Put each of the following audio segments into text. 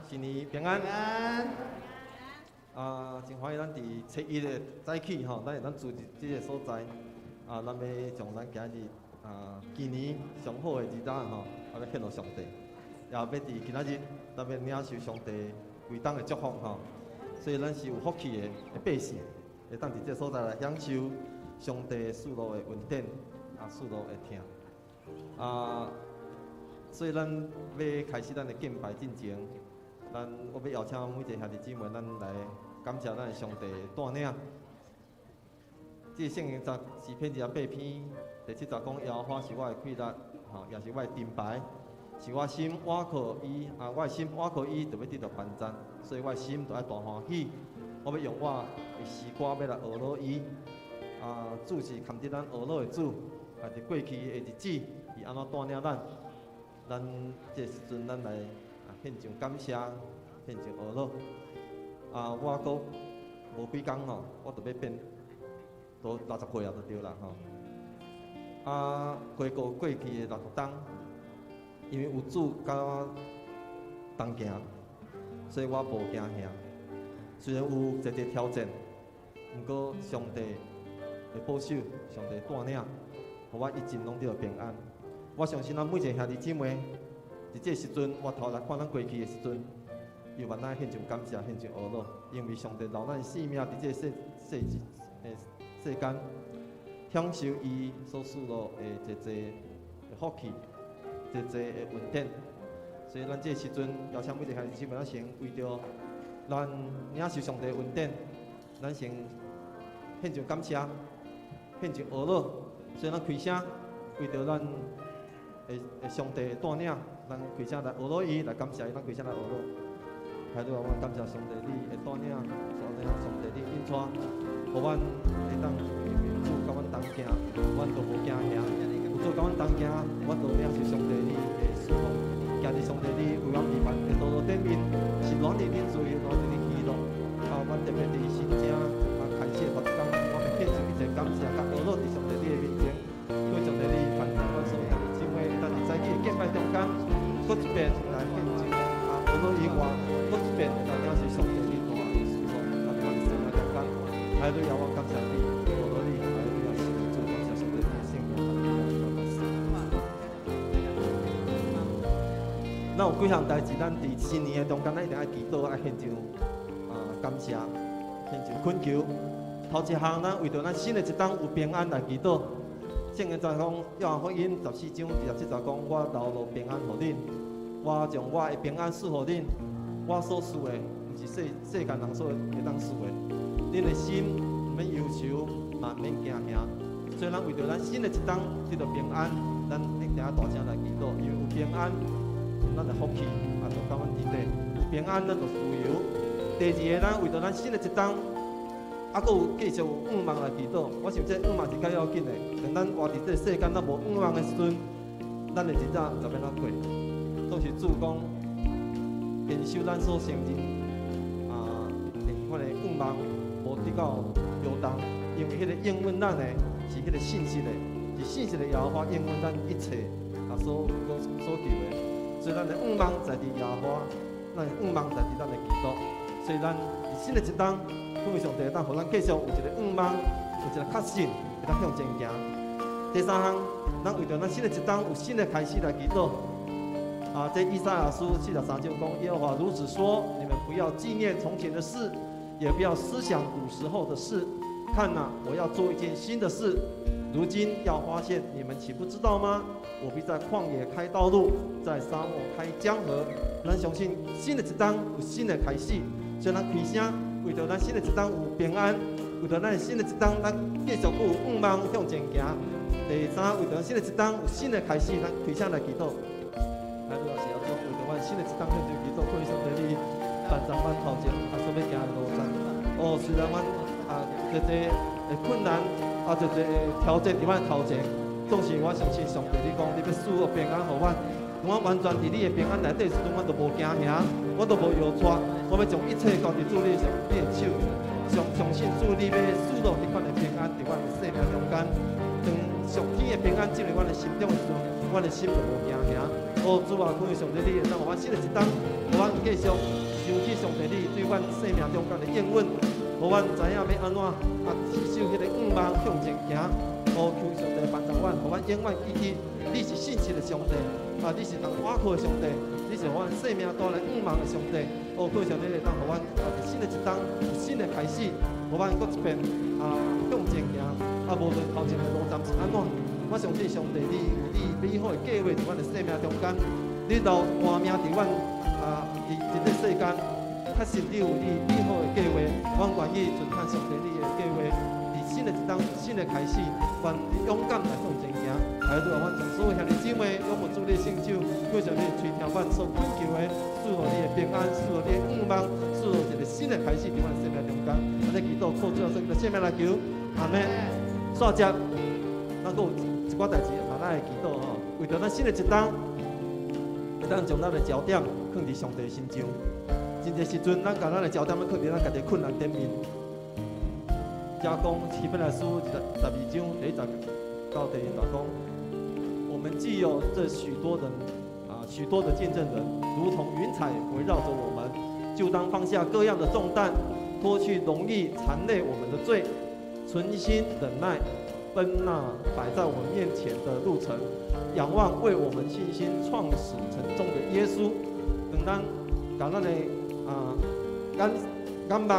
新年平安。平安。啊，真歡喜咱佇初一的早起吼，咱會當聚佇這个所在。啊，咱欲將咱今日啊，今年上好的日子吼，啊，欲獻予上帝，也欲佇今仔日，咱欲領受上帝歸檔的祝福吼。所以咱是有福氣的百姓，會當佇這个所在來享受上帝賜落的恩典，啊，賜落的疼。啊，所以咱欲開始咱的敬拜進前，我欲邀請每一个兄弟姊妹，咱來感謝咱的上帝帶領。這個聖經十詩篇28篇第七節講：耶和華是我的氣力，吼，也是我的盾牌，是我心倚靠伊，啊，我的心倚靠伊，就欲得著幫贊，所以我的心就愛大歡喜。我欲用我的詩歌欲來呵咾伊。啊，主是堪得咱呵咾的主，啊，佇過去的日子，伊按怎帶領咱，咱這個時陣咱來啊獻上感謝，獻上呵咾。啊，我閣無幾工吼，我就欲變都60歲啊，就對啦吼。啊，回顧過去的6冬，因為有主佮我同行，所以我無驚嚇。雖然有濟濟挑戰，毋過上帝的保守，上帝帶領，予我一直攏得平安。我相信咱每一個兄弟姊妹，佇這個時陣，回頭來看咱過去的時陣，猶原咱獻上感謝，獻上呵咾，因為上帝留咱性命佇這個世世的世間，享受伊所賜落的濟濟的福氣，濟濟的恩典。所以咱這個時陣，邀請每一個兄弟姊妹，咱先為著咱領受上帝的恩典，咱先獻上感謝，獻上呵咾。所以咱開聲，為著咱的上帝的帶領，咱開聲來呵咾伊，來感謝伊，咱開聲來呵咾。開始我感謝上帝你的帶領，上帝你引帶，予阮會當因為主佮阮同行，阮都無驚嚇。有主佮阮同行，阮都領受上帝你的祝福。今日上帝你為阮預辦的道路頂面，是偌佇恁自由，偌佇恁喜樂。啊，阮特別佇新正啊開始的頭一工，我欲獻上一個感謝，佮呵咾佇上帝你的面前，求上帝你幫助阮所有兄弟姊妹，會當佇早起的敬拜中間，閣一遍來獻上啊呵咾以外，閣一遍來領受上帝你大的祝福，啊，佇阮生命中間，哈利路亞，我感謝你，呵咾你，哈利路亞，謝主，感謝上帝你的聖名，哈利路亞。咱有幾項代誌，咱佇新年的中間，咱一定愛祈禱，愛獻上啊感謝，獻上懇求。頭一項，咱為著咱新的一冬有平安來祈禱。聖經講，約翰福音14章27節講，我留落平安予恁，我將我的平安賜予恁。我所賜的，毋是世世間人所會當賜的。恁的心毋免憂愁，嘛毋免驚嚇。所以，咱為著咱新的一冬得著平安，咱一定愛大聲來祈禱，因為有平安，咱的福氣啊，就佮阮佇底。有平安，咱就自由。第二个，咱為著咱新的一冬，啊，閣有繼續有向望來祈禱。我想這向望是較要緊的。當咱活佇這個世間，咱無向望的時陣，咱的日子毋知欲按怎過。總是主講，堅守咱所承認啊，的彼个向望無得到搖動，因為彼個應允咱的是彼個信實的，是信實的耶和華應允咱一切啊所求的。所以咱的向望在佇耶和華，咱的向望在佇咱的基督。所以咱佇新的一冬，感謝上帝當予咱繼續有一个向望，有一个確信，會當向前行。第三項，咱為著咱新的一冬有新的開始來祈禱。啊，這以賽亞書43章講，耶和華如此說：你們不要紀念從前的事，也不要思想古時候的事。看哪，我要做一件新的事，如今要發現，你們豈不知道嗎？我必在曠野開道路，在沙漠開江河。咱相信新的一冬有新的開始，所以咱開聲，為著咱新的一冬有平安，為著咱新的一冬，咱繼續閣有向望向前行。第三，為著新的一冬有新的開始，咱開聲來祈禱。來，主要是要做為著阮新的一冬向前祈禱，感謝上帝你幫助阮頭前啊所欲行的路程。哦，雖然阮啊濟濟的困難啊，濟濟的挑戰佇阮頭前，總是我相信上帝你講，你欲賜福平安予阮，阮完全佇你的平安內底時陣，阮都無驚嚇，阮都無搖掣，我欲將一切交佇主你上你的手，相信主你欲賜落這款的平安佇阮的生命中間，當上天的平安進入阮的心中的時陣，阮的心就無驚嚇。哦，主啊，感謝上帝，你會當予阮新的一冬，予阮有繼續想起上帝你對阮生命中間的應允，予阮知影欲按怎持守彼个向望向前行。哦，求上帝幫助阮，予阮永遠記得你是信實的上帝，你是通倚靠的上帝，你是予阮生命帶來向望的上帝。哦，求上帝會當予阮新的一冬有新的開始，予阮閣一遍向前行。無論頭前的路程是按怎，我相信上帝你有你美好的計劃佇阮的生命中間，你留活命佇阮佇這個世間，確實你有你美好的計劃，阮願意遵行上帝你的計劃。佇新的一冬，新的開始，願勇敢來向前行。來主啊，阮將所有兄弟姊妹仰望主你的聖手，求上帝垂聽阮所懇求的，賜予你的平安，賜予你的向望，賜予一個新的開始佇阮生命中間。按呢祈禱，靠主耶穌基督聖名來求，阿門。煞接，咱閣有一寡代誌嘛，咱會祈禱吼，為著咱新的一冬，會當將咱的焦點放佇上帝身上。真濟時陣，咱共咱的焦點放佇咱家己困難頂面。遮講希伯來書12章第1節到第2節講，我們既有這許多人許多的見證人，如同雲彩圍繞着我們，就當放下各樣的重擔，脫去容易纏累我們的罪，存心忍耐，奔那擺在我們面前的路程，仰望為我們信心創始成終的耶穌。當咱共咱的眼目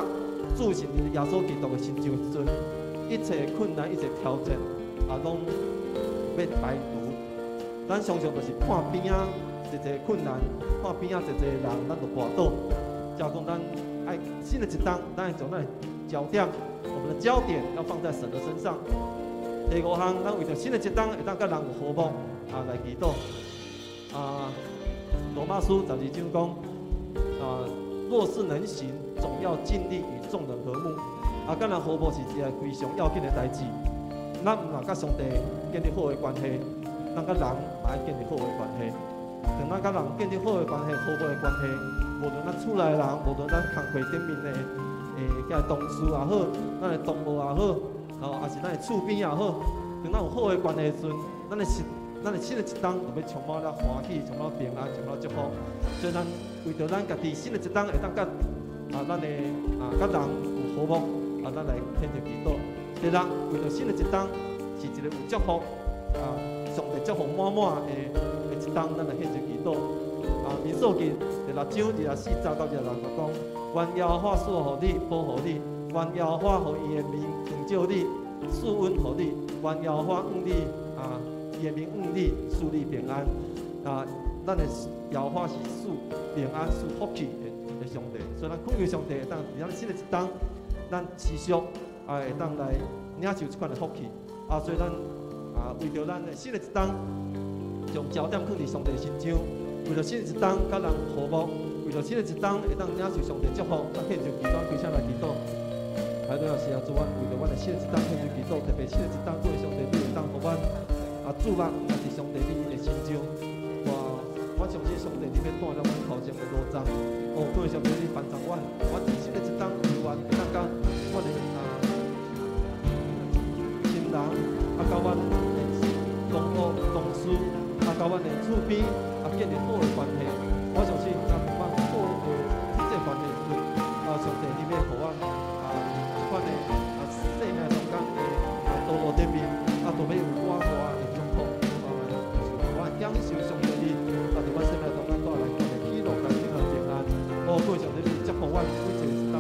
注視佇耶穌基督的身上的時陣，一切困難、一切挑戰，攏欲排除。咱常常就是看邊仔一個困難，看邊仔一個人，咱就跋倒。才講咱愛新的一冬，咱愛將咱的焦點，我們的焦點要放在神的身上。第五項，咱為著新的一冬會當佮人有和睦來祈禱。羅馬書12章講，若是能行，總要盡力與眾人和睦。佮人和睦是一個非常要緊的代誌。咱毋若佮上帝建立好的關係，咱佮人嘛愛建立好的關係。當咱佮人建立好的關係、和睦的關係，無論咱厝內人，無論咱工課頂面的遐同事也好，咱的同學也好，抑是咱的厝邊也好，當咱有好的關係時陣，咱的新的一冬就欲充滿了歡喜，充滿平安，充滿祝福。所以咱為著咱家己新的一冬會當佮咱的佮人有和睦，咱來獻上祈禱。第六，為著新的一冬是一個有祝福上帝祝福滿滿的一冬，咱來獻上祈禱。民數記第六章24節到26節講，願耶和華賜予你，保護你；願耶和華予伊的面光照你，賜恩予你；願耶和華向你伊的面向你，賜你平安。咱的耶和華是賜平安、賜福氣的上帝，所以咱懇求上帝會當佇咱新的一冬，咱持續會當來領受這款的福氣。所以咱為著咱的新的一冬，將焦點放佇上帝身上，為著新的一冬佮人和睦，為著新的一冬會當領受上帝祝福，咱獻上祈禱，規聲來祈禱。還有是啊，主啊，為著阮的新的一冬獻上祈禱，特別新的一冬，各位上帝你會當予阮注目佇上帝你的身上。我相信上帝你欲帶領阮頭前的路程，哦，各位上帝你幫助阮，我佇新的一冬猶原會當佮阮的親人，佮阮的同學、同事，佮阮的厝邊建立好的關係。我相信，當阮好的人際關係時陣，上帝你欲予阮這款的生命中間的道路頂面，都欲有偌大的祝福，我享受上帝你，佇阮生命中間帶來的喜樂、平安。哦，各位上帝你祝福阮每一個一冬，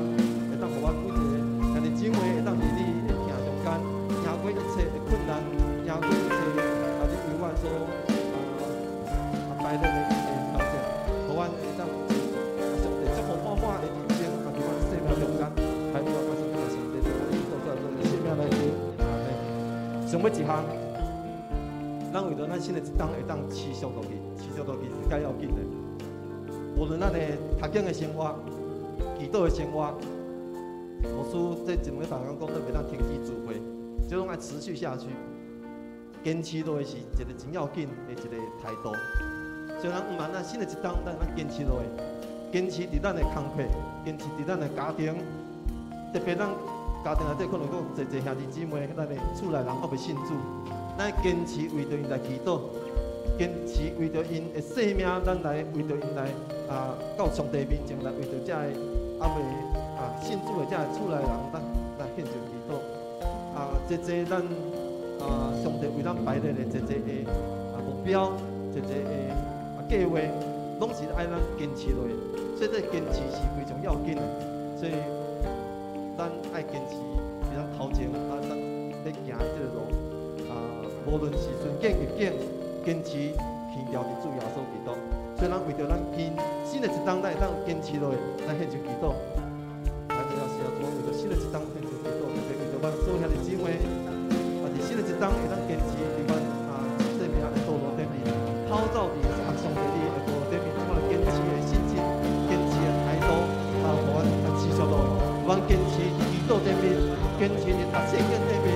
會當予阮每一個兄弟姊妹會當佇你的疼中間，贏過一切的困難，贏過一切你為阮所排列的挑戰，予阮會當上帝祝福滿滿的人生，佇阮生命中間，還有我相信上帝佇咱的禱告，咱的生命來求，阿們。上尾一項，咱為著咱新的一冬會當持續落去，持續落去是較要緊的。無論咱的讀經的生活、祈禱的生活，牧師這一兩禮拜講講，都袂當停止聚會，這攏愛持續下去。堅持落去是一個真要緊的一個態度。所以咱毋茫咱新的一冬，咱咱堅持落去，堅持佇咱的工課，堅持佇咱的家庭，特別咱家庭內底可能閣有濟濟兄弟姊妹，咱的厝內人猶未信主，咱堅持為著𪜶來祈禱，堅持為著𪜶的生命，咱來為著𪜶來啊到上帝面前來為著這个猶未信主的這个厝內人，咱來獻上祈禱。這這咱上帝為咱排列的這這个目標，這這个計劃，攏是愛咱堅持落去。所以這堅持是非常要緊的。所以咱愛堅持佇咱頭前咱欲行的這个路無論是順境逆境，堅持牽牢佇主耶穌基督。所以咱為著咱今新的一冬，咱會當堅持落去，來獻上祈禱。咱就要是要主為著新的一冬獻上祈禱，特別為著阮所有兄弟姊妹，佇新的一冬會當堅持佇阮生命的道路頂面，跑走佇上帝你的道路頂面，這款堅持的信心、堅持的態度，予阮持續落去。阮堅持佇祈禱頂面，堅持佇讀聖經頂面，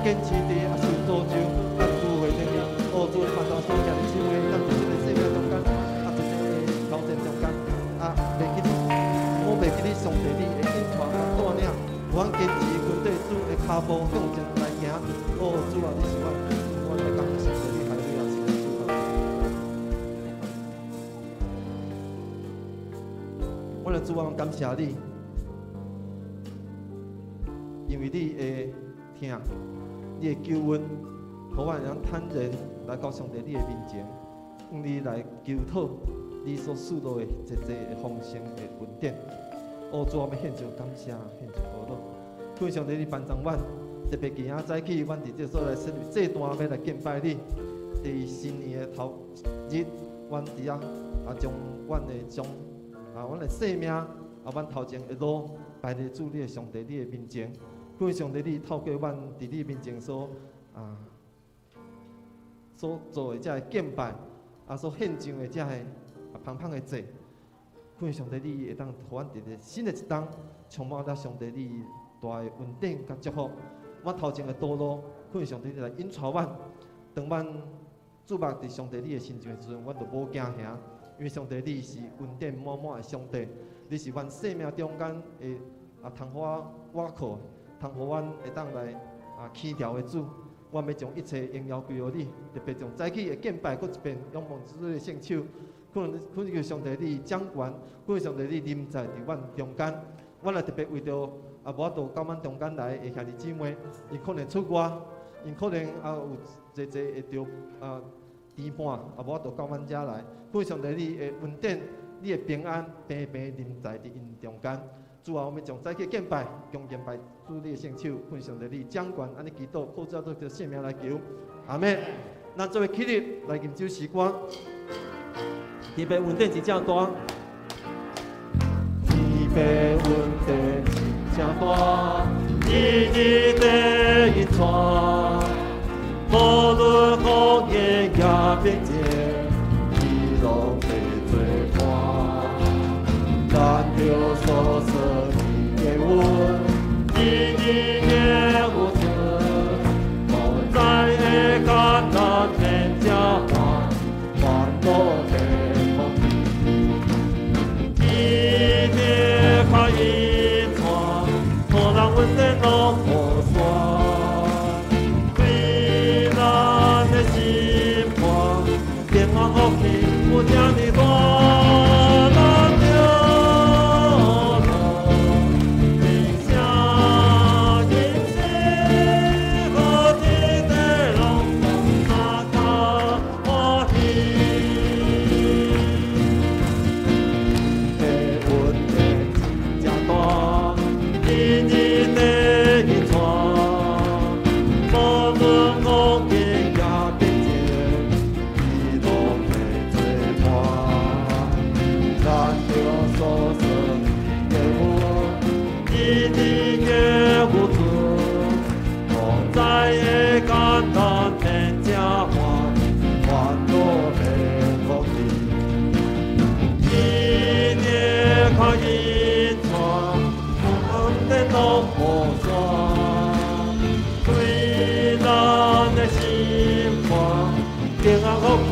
堅持佇受造就、聚會頂面。哦，主，你幫助所有兄弟姊妹，咱佇這个生命中間，佇這个挑戰中間，袂記得，我袂記得上帝你的引帶佮帶領，予阮堅持跟綴主的跤步向前來行。哦，主啊，你是阮，阮來感謝上帝，你還對啊，是個主啊。我來主啊，感謝你，因為你的疼，你的救恩，予阮會當坦然來到上帝你的面前，向你來求討你所賜落的這這豐盛的恩典。哦，主，我們獻上感謝，獻上祈禱。感謝上帝，你幫助阮，特別今仔早起，阮佇這所在設立祭壇，欲來敬拜你。佇新年的頭日，阮佇遐將阮的將阮的生命阮頭前的路擺佇主你的上帝你的面前。感謝上帝，你透過阮佇你面前所做的這个敬拜，所獻上的這个芳香的祭，感謝上帝，你會當予阮佇個新的一冬，充滿了上帝你大的恩典佮祝福。阮頭前的道路，感謝上帝你來引帶阮，當阮注目佇上帝你的身上的時陣，阮就無驚嚇，因為上帝你是恩典滿滿的上帝，你是阮生命中間的通予我倚靠，通予阮會當來牽牢的主。我欲將一切榮耀歸予你，特別將早起的敬拜，閣一遍仰望主的聖手，可能可能求上帝你掌權，可能上帝你臨在佇阮中間。阮也特別為著無法度到阮中間來的兄弟姊妹，𪜶可能出外，𪜶可能有濟濟會著牽絆，無法度到阮遮來。可能上帝你的恩典、你的平安，平平臨在佇𪜶中間。主啊，我們將早起敬拜，恭敬拜主你的聖手，奉上帝你掌權，按呢祈禱，靠主做聖名來求，阿們。咱做伙起立來吟這首詩歌，天父恩典真正大，天父恩典真正大，日日地引帶，無論風雨也平靜，伊攏會做伴。咱著所說的恩，日日也有存，無知的艱難免這煩，煩惱的福氣，伊的較引帶，予人恩典攏無散，對咱的心肝，平安福氣有這呢大。咱著來聲吟詩歌，天地攏大家歡喜。天父恩典真大，日日地引帶，無論風雨也平靜，伊攏會做伴。咱著所說的恩，日日也有存，無知的艱難免這煩，煩惱免福氣。伊的較引帶，恩典攏無散，對咱的心肝，平安福氣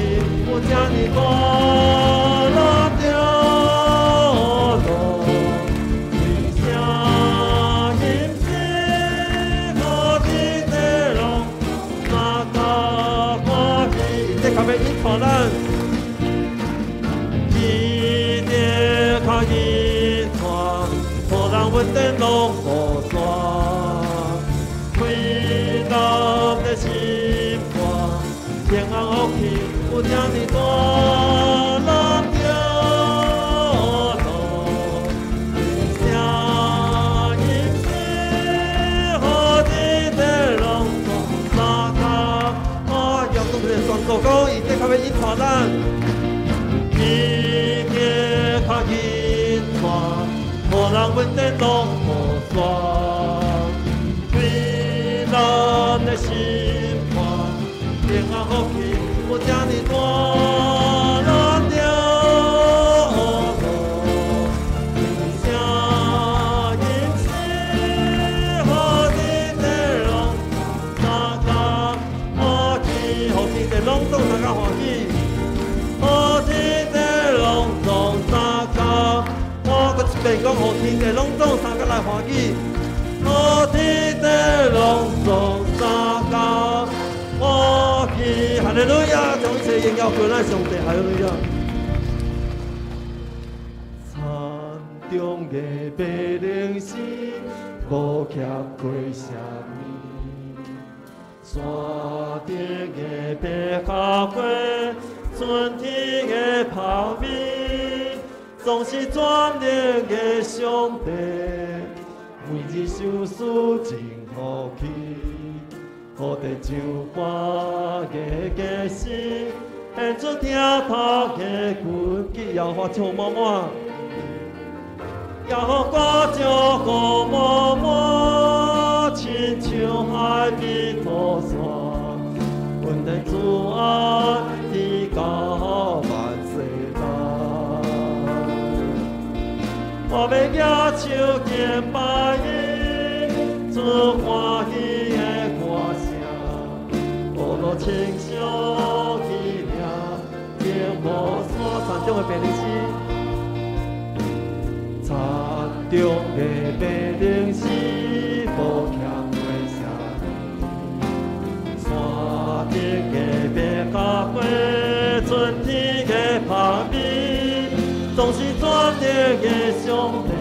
有這呢大。咱著來聲吟詩歌，天地攏大家歡喜。這較欲引帶咱，伊的較引帶，予人穩定攏無散。開咱的心肝，平安福氣有這呢大，咱著路，聲音是予天地攏總相共。啊，耶穌來宣告講，伊的確欲引帶咱，伊的確引帶，予人穩定攏無散。開咱的心肝，平安福氣有這呢大，咱著路，聲音是予天地攏相共歡喜，予天地攏總大家歡喜，予天地攏總相共。我閣一遍講，予天地攏總相共來歡喜，予天地攏總相共歡喜。哈利路亞，將一切榮耀歸咱上帝，哈利路亞。田中的白靈絲，無欠過啥物；山頂的百合花，春天的香味，總是全能的上帝，每日賞賜真福氣，予地唱歌的歌聲，獻出疼痛的根基，耶和華唱滿滿，耶和華祝福滿滿，親像海邊塗山，阮的主愛直到萬世代。我欲舉手敬拜伊，出歡喜的歌聲，呼嚕稱頌伊名，永無散。田中的白靈絲，田中的白靈絲，無欠過啥物。山頂的百合花，春天的香味，總是全能的上帝，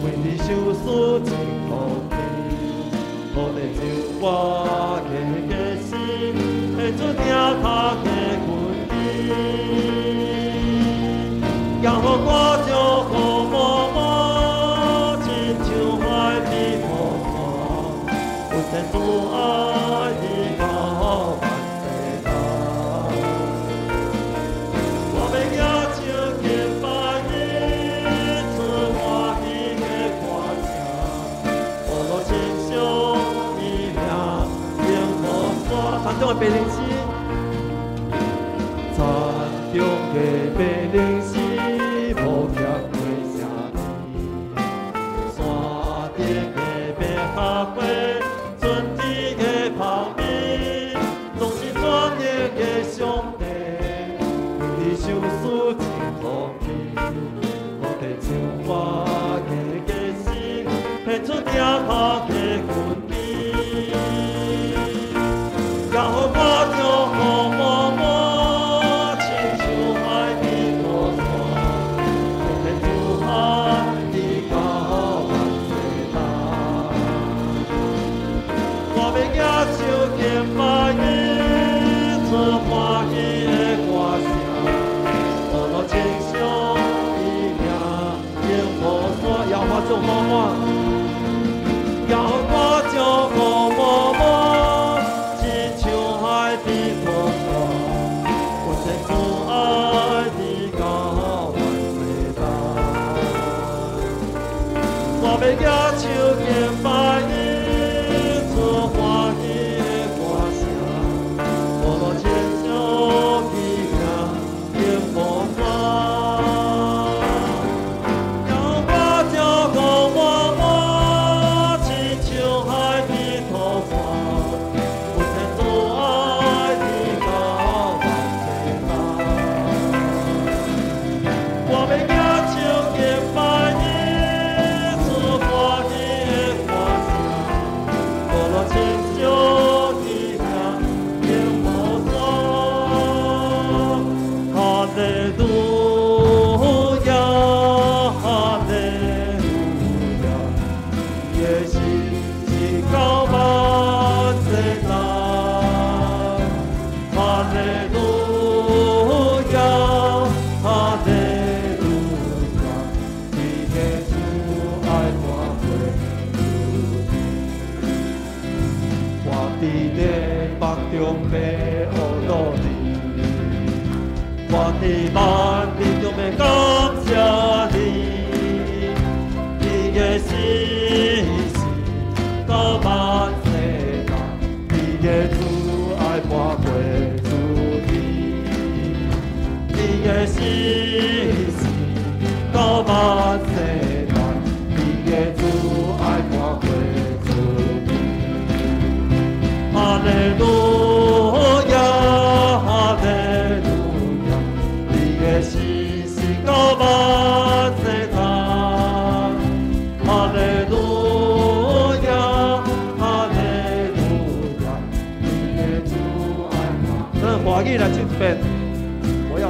每日賞賜真福氣，予地唱歌的歌聲，獻出疼痛的根基。耶和華祝福滿滿，親像海邊塗山，阮的主愛直到萬世代。我欲舉手敬拜伊，出歡喜的歌聲，呼嚕稱頌伊名，永無散。田中的白靈絲，田中的白靈絲，無欠過啥物。山頂的百合花，春天的香味，總是全能的上帝，每日賞賜真福氣，予地唱歌的歌聲，獻出疼痛的根基。耶和華祝福滿滿，親像海邊塗山，阮的主愛直到萬世代。我欲舉手敬拜伊，出歡喜的歌聲，呼嚕稱頌伊名，永無散。耶和華祝滿滿，耶和華祝福滿滿，親像海邊塗山，阮的主愛直到萬世代。我欲舉手敬拜伊，出歡喜的歌聲，呼嚕稱頌伊名，永無散。耶和華祝福滿滿，親像海邊塗山，阮的主愛直到萬世代。我欲舉手敬拜伊，出歡喜的歌聲，伫萬民中欲感謝你，你的信實到萬世代，你的慈愛跋過諸天，你的信實到萬世代，你的慈愛跋過諸天。哈利路亞，哈利路亞，你的信實到萬世代。哈利路亞，哈利路亞，你的慈愛。咱華語來唱一遍。我要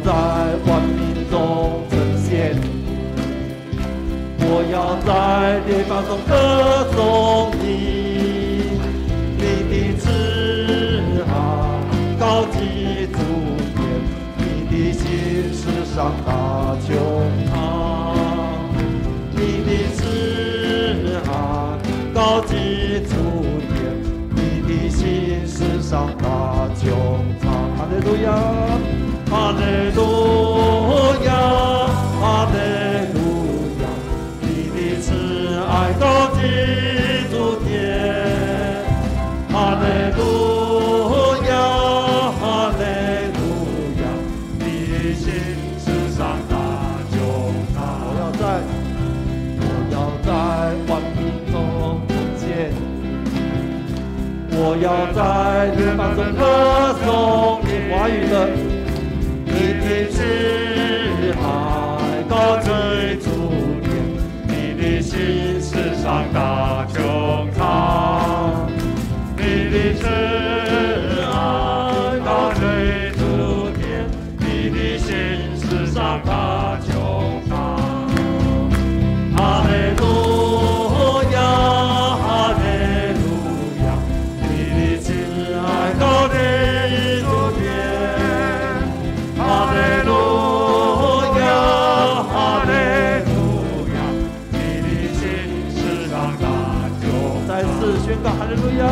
在萬民中稱謝你，我要在列邦中歌頌你，你的慈愛高及諸天，你的信實上達穹蒼，你的慈愛高及諸天，你的信實上達穹蒼。哈利路亞，哈利路亞，哈利路亞，你的慈愛高及諸天。哈利路亞，哈利路亞，你的信實上達穹蒼。我要在萬民中稱謝你，我要在列邦中歌頌你。華語的，你的慈愛高及諸天，你的信實上達穹蒼，你的慈愛高及諸天，你的信實上達穹蒼。哈利路亞，哈利路亞，你的慈愛高及諸天。哈利路亞，哈利路亞，你的信實上達穹再次宣告哈利路亞，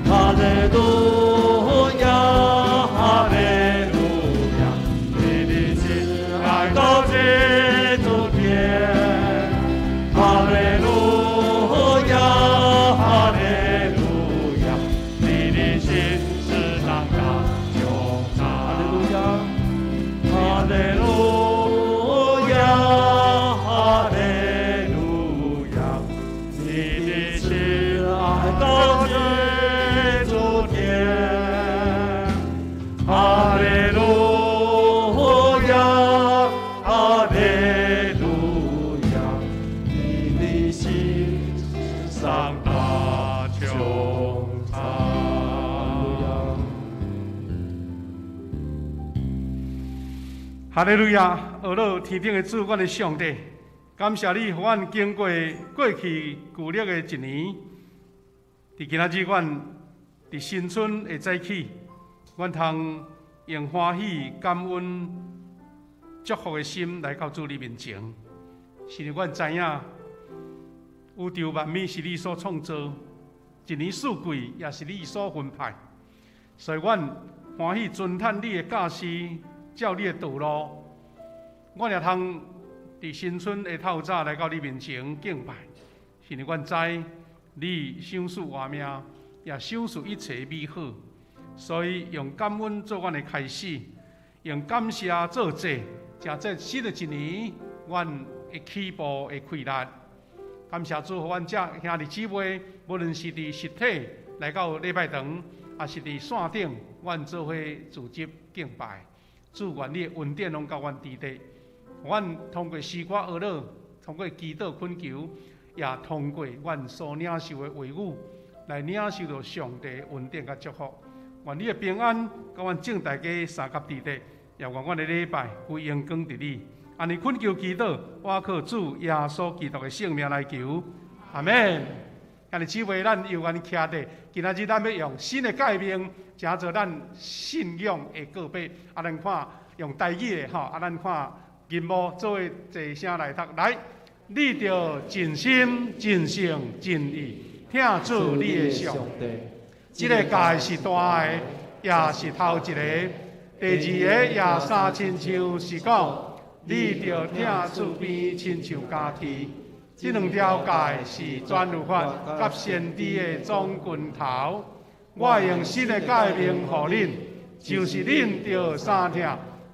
哈利路亞，哈利路亞，你的慈愛高及諸天。哈利路亞，哈利路亞，你的信實上達穹蒼。哈利路亞，哈利路亞，哈利路亞，你的慈愛高及諸天。哈利路亞，哈利路亞，你的信實上達穹蒼。哈利路亞！阿樂天頂的主，阮的上帝，感謝你，予阮經過過去舊曆的一年，佇今仔日，阮佇新春的早起，阮通用歡喜、感恩、祝福的心來到主你面前。是因為阮知影，宇宙萬物是你所創造，一年四季也是你所分派，所以阮歡喜遵趁你的教示，照你的道路，阮也通佇新春的透早來到你面前敬拜。是因為阮知你賞賜活命，也賞賜一切美好，所以用感恩做阮的開始，用感謝做祭，誠這新的一年，阮的起步會開力。感謝主，予阮遮兄弟姊妹，無論是佇實體來到禮拜堂，抑是佇線頂，阮做伙組織敬拜。主，願你的恩典攏佮阮佇咧，阮通過詩歌哀樂，通過祈禱懇求，也通過阮所領受的話語，來領受著上帝的恩典佮祝福。願你的平安佮阮眾大家相佮佇咧，也願阮的禮拜歸榮光佇你。按呢懇求祈禱，我靠主耶穌基督的聖名來求，阿們。兄弟姊妹，咱猶原徛佇，今仔日咱欲用新的誡命，成做咱信仰的告白。啊，咱看用台語的吼，啊，咱看銀幕做伙齊聲來讀。來，你著盡心、盡性、盡意，疼主你的上帝。這个誡是大的，也是頭一个。第二个也相亲像是讲，你著疼厝边亲像家己。這兩條誡是全律法佮先知的總根頭。我用新的誡命予恁，就是恁著相疼，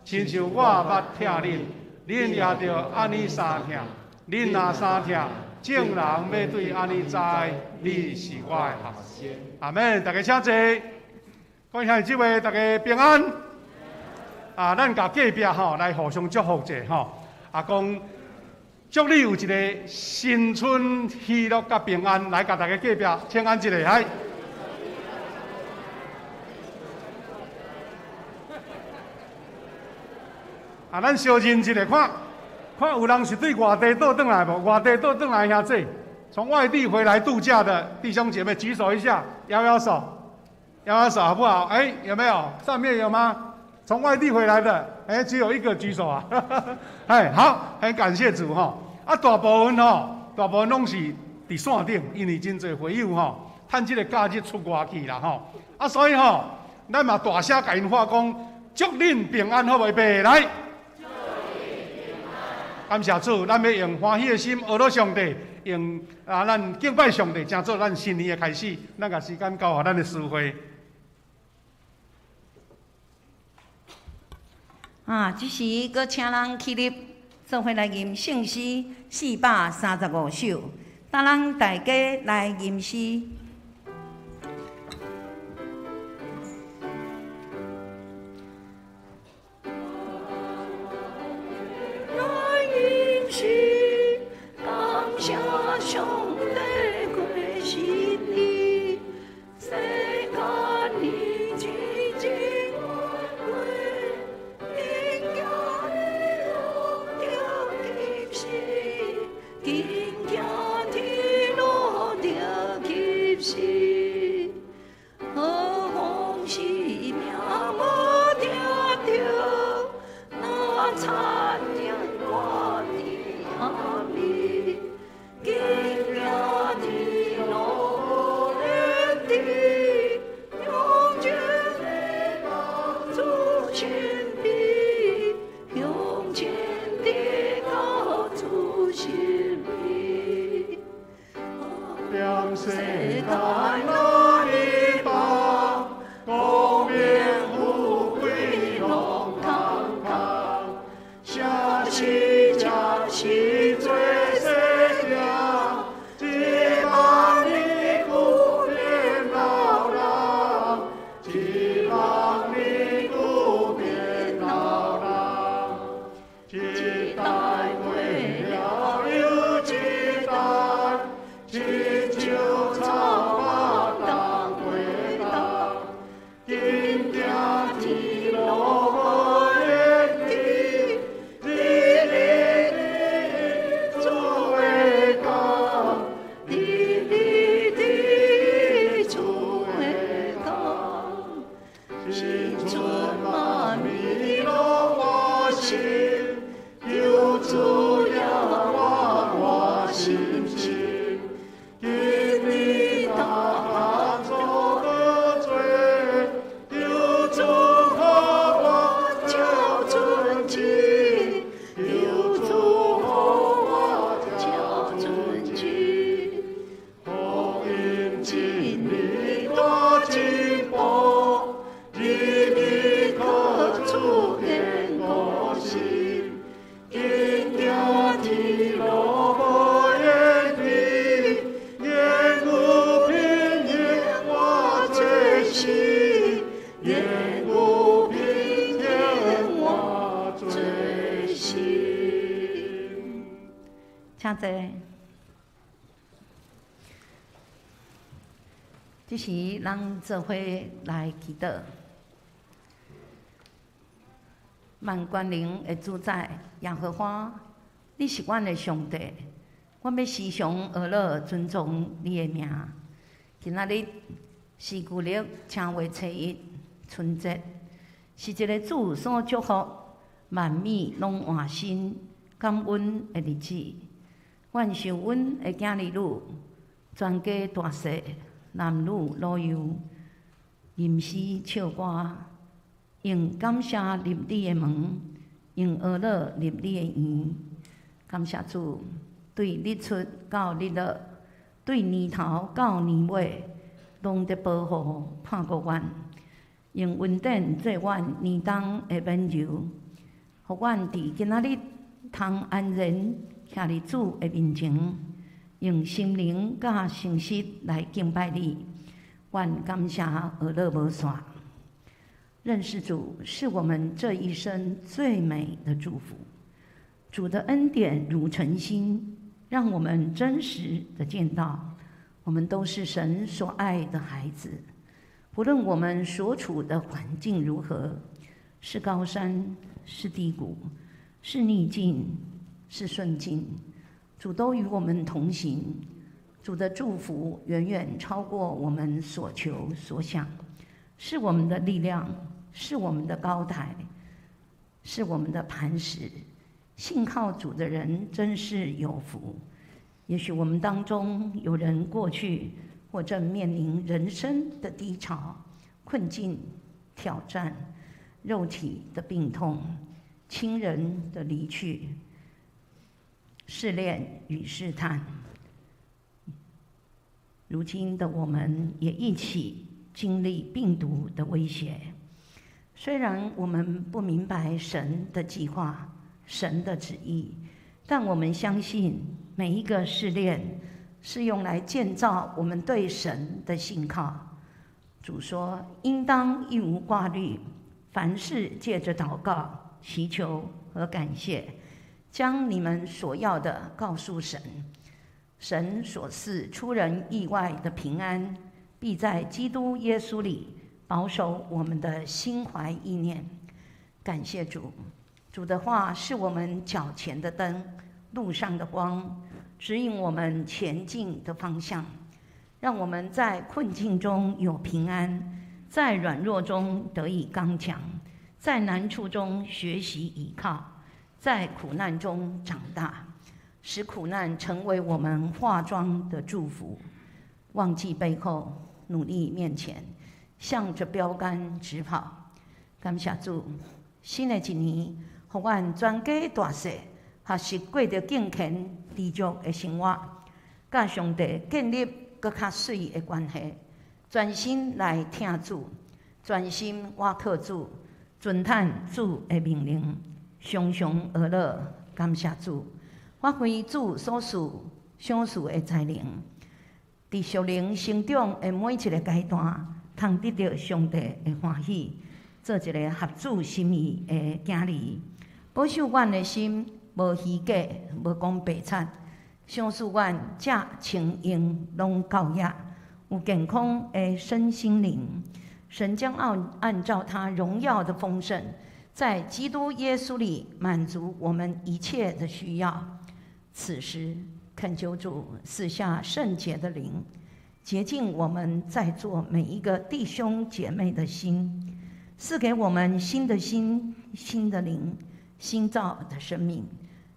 親像我捌疼恁，恁也著按呢相疼。恁若相疼，眾人欲對按呢知，恁是我的學生。阿們，大家請坐。各位兄弟姊妹，大家平安。啊，咱共隔壁吼來互相祝福者吼。啊，講祝你有一個新春喜樂佮平安，來共大家隔壁請安一下，來。啊，咱相認一下，看看有人是對外地倒轉來無？外地倒轉來兄弟，從外地回來度假的弟兄姐妹舉手一下，搖搖手，搖搖手好不好？欸，有沒有？上面有嗎？從外地回來的，欸，只有一個舉手啊！哎，好，很感謝主吼。啊，大部分吼，大部分攏是佇線頂，因為真濟會友吼，趁這個假日出外去啦吼。啊，所以吼，咱嘛大聲共𪜶喊講，祝恁平安，好袂？預備來。感謝主，咱欲用歡喜的心學到上帝，用啊，咱敬拜上帝，成做咱新年的開始。咱共時間交予咱的司會。啊，這時閣請人起立，做伙來吟聖詩435首，等咱大家來吟詩。來吟詩，感謝上帝過新年，世間年真真過，緊行天路著及時，緊行天路著及時，好風是命無定著，若田我伫暗暝，緊行天路無連地，向前到主身邊，向前到主身邊。踮世間哪里放，功名富貴攏空空，啥是才是做世命？一万年久變老人，一萬年久變老人，一代過了又一代，親像草仔冬過冬，緊行天路無連地，日日主的工，日日主的工，新春萬暝攏換新，求主耶和華信心，今年逐項做好做，求主予我照準時，求主予我照準時，福音真理大進步，入去靠主堅固心，緊行天路無言地，願有平安我做事，願有平安我做事。請坐。這時，咱做伙來祈禱。萬權能的主宰耶和華，你是阮的上帝，阮欲時常學樂尊崇你的名。今仔日是舊曆正月初一，春節，是一個主所祝福、萬物攏換新、感恩的日子。願受阮的囝兒女，全家大細，男女老幼，吟詩唱歌，用感謝入你的門，用呵咾入你的院。感謝主，對日出到日落，對年頭到年尾，攏佇保護看顧阮，用恩典做阮年冬的免憂，予阮佇今仔日通安然徛佇主的面前，用心靈佮誠實來敬拜你。阮感謝呵咾無煞。認識主是我們這一生最美的祝福。主的恩典如晨星，讓我們真實的見到，我們都是神所愛的孩子。不論我們所處的環境如何，是高山，是低谷，是逆境，是順境，主都與我們同行。主的祝福遠遠超過我們所求所想，是我們的力量，是我們的高台，是我們的磐石。信靠主的人真是有福。也許我們當中有人過去或正面臨人生的低潮、困境、挑戰、肉體的病痛、親人的離去、試煉與試探。如今的我們也一起經歷病毒的威脅。雖然我們不明白神的計劃、神的旨意，但我們相信每一個試煉是用來建造我們對神的信靠。主說：應當一無掛慮，凡事借着禱告、祈求和感謝，將你們所要的告訴神。神所賜出人意外的平安，必在基督耶穌裡保守我們的心懷意念。感謝主，主的話是我們腳前的燈，路上的光，指引我們前進的方向，讓我們在困境中有平安，在軟弱中得以剛強，在難處中學習倚靠，在苦難中長大，使苦難成為我們化妝的祝福。忘記背後，努力面前，向着標杆直跑。感謝主，新的一年，予阮全家大細學習過著敬虔知足的生活，佮上帝建立閣較媠的關係，專心來聽主，專心倚靠主，遵趁主的命令，常常呵咾感謝主，發揮主所賜賞賜的才能，佇屬靈成長的每一個階段，通得著上帝的歡喜，做一个合主心意的囝兒，保守阮的心無虛假，無講白賊，賞賜阮食穿用攏夠額，有健康的身心靈。神將按照他榮耀的豐盛，在基督耶穌裡滿足我們一切的需要。此時懇求主賜下聖潔的靈，潔淨我們在座每一個弟兄姐妹的心，賜給我們新的心、新的靈、新造的生命，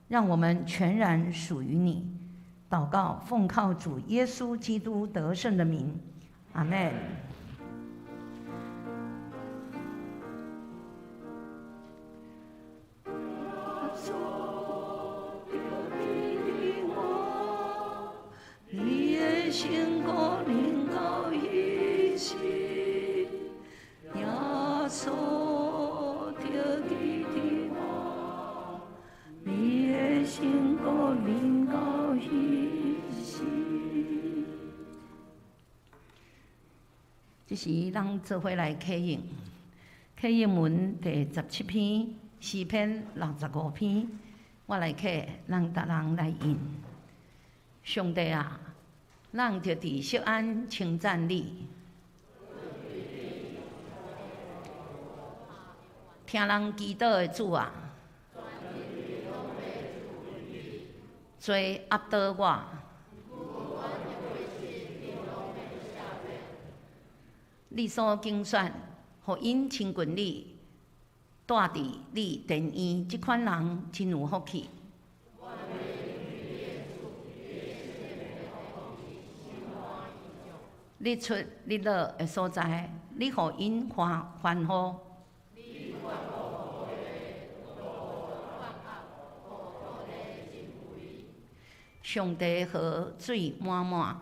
讓我們全然屬於你。禱告，奉靠主耶穌基督得勝的名，阿們。成功臨到彼時，耶穌著記得我，你的成功臨到彼時。這時，咱做伙來啟應，啟應文第17篇，詩篇65篇，我來啟，咱逐人來應。上帝啊！咱就佇錫安稱讚你，聽人祈禱的主啊，罪壓倒我，你所揀選，予𪜶親近你，住佇你殿院，這款人真有福氣。日出日落的所在，你予𪜶歡歡呼。上帝河水滿滿。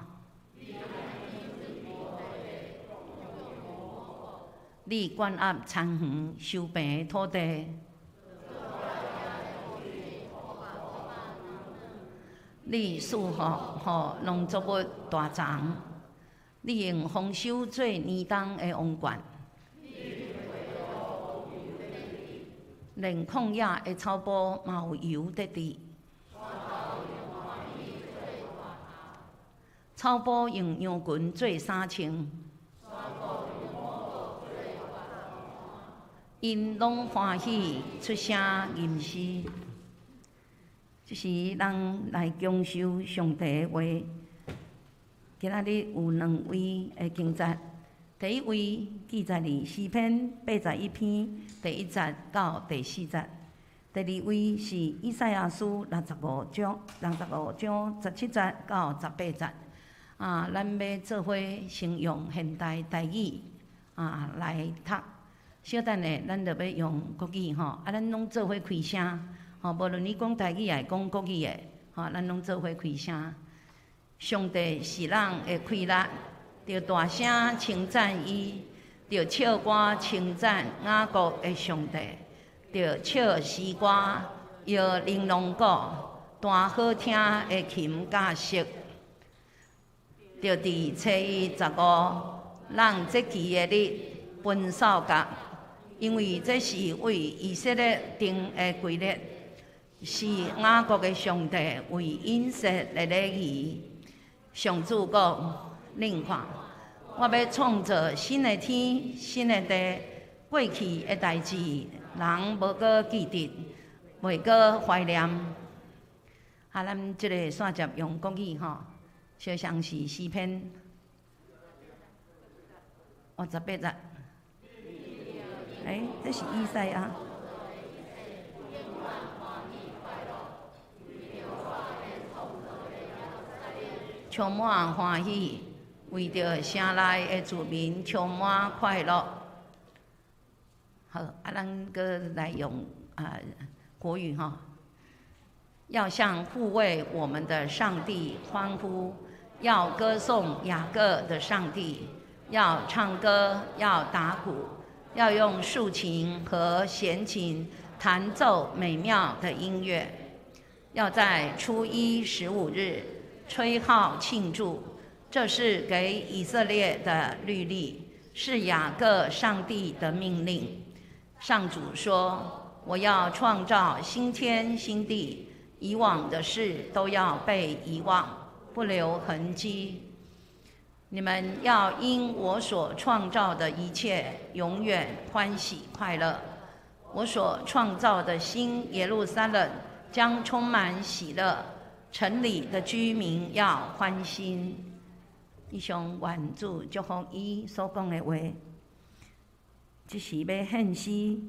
你管轄田園，收平土地。你賜福予農作物大長。你用豐收做年冬的王冠。連曠野的草埔嘛有油得滴。草埔用羊群做衫穿。𪜶攏歡喜出聲吟詩。這是咱來享受上帝的話。今仔日有兩位的經節，第一位記載佇詩篇81篇第一節到第四節，第二位是以賽亞書65章17節到18節。啊，咱欲做伙先用現代台語啊來讀。小等下，咱就欲用國語吼，啊，咱攏做伙開聲，吼，無論你講台語抑是講國語的，吼，咱攏做伙開聲。上帝是咱的氣力，著大聲稱讚伊，著唱歌稱讚雅各的上帝，著唱詩歌，搖玲瑯鼓，彈好聽的琴佮瑟。著佇初一十五，咱節期的日分掃角，因為這是為以色列定的規律，是雅各的上帝為𪜶設的禮儀。上主講：恁看，我欲創造新的天、新的地，過去的代誌，人無閣記得，袂閣懷念。啊，咱這個煞接用國語吼，小相是詩篇，哦，18節。欸，這是以賽亞。充滿歡喜，為著城內的住民充滿快樂。好，啊，咱閣來用啊國語吼，要向護衛我們的上帝歡呼，要歌頌雅各的上帝，要唱歌，要打鼓，要用豎琴和弦琴彈奏美妙的音樂，要在初一十五日吹號慶祝，這是給以色列的律例，是雅各上帝的命令。上主說：我要創造新天新地，以往的事都要被遺忘，不留痕跡。你們要因我所創造的一切永遠歡喜快樂。我所創造的新耶路撒冷將充滿喜樂。城裡的居民要歡欣。以上願主祝福伊所講的話。這時欲獻詩，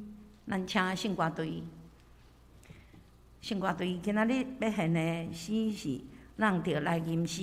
咱請聖歌隊。聖歌隊今仔日欲獻的詩是《咱著來吟詩》。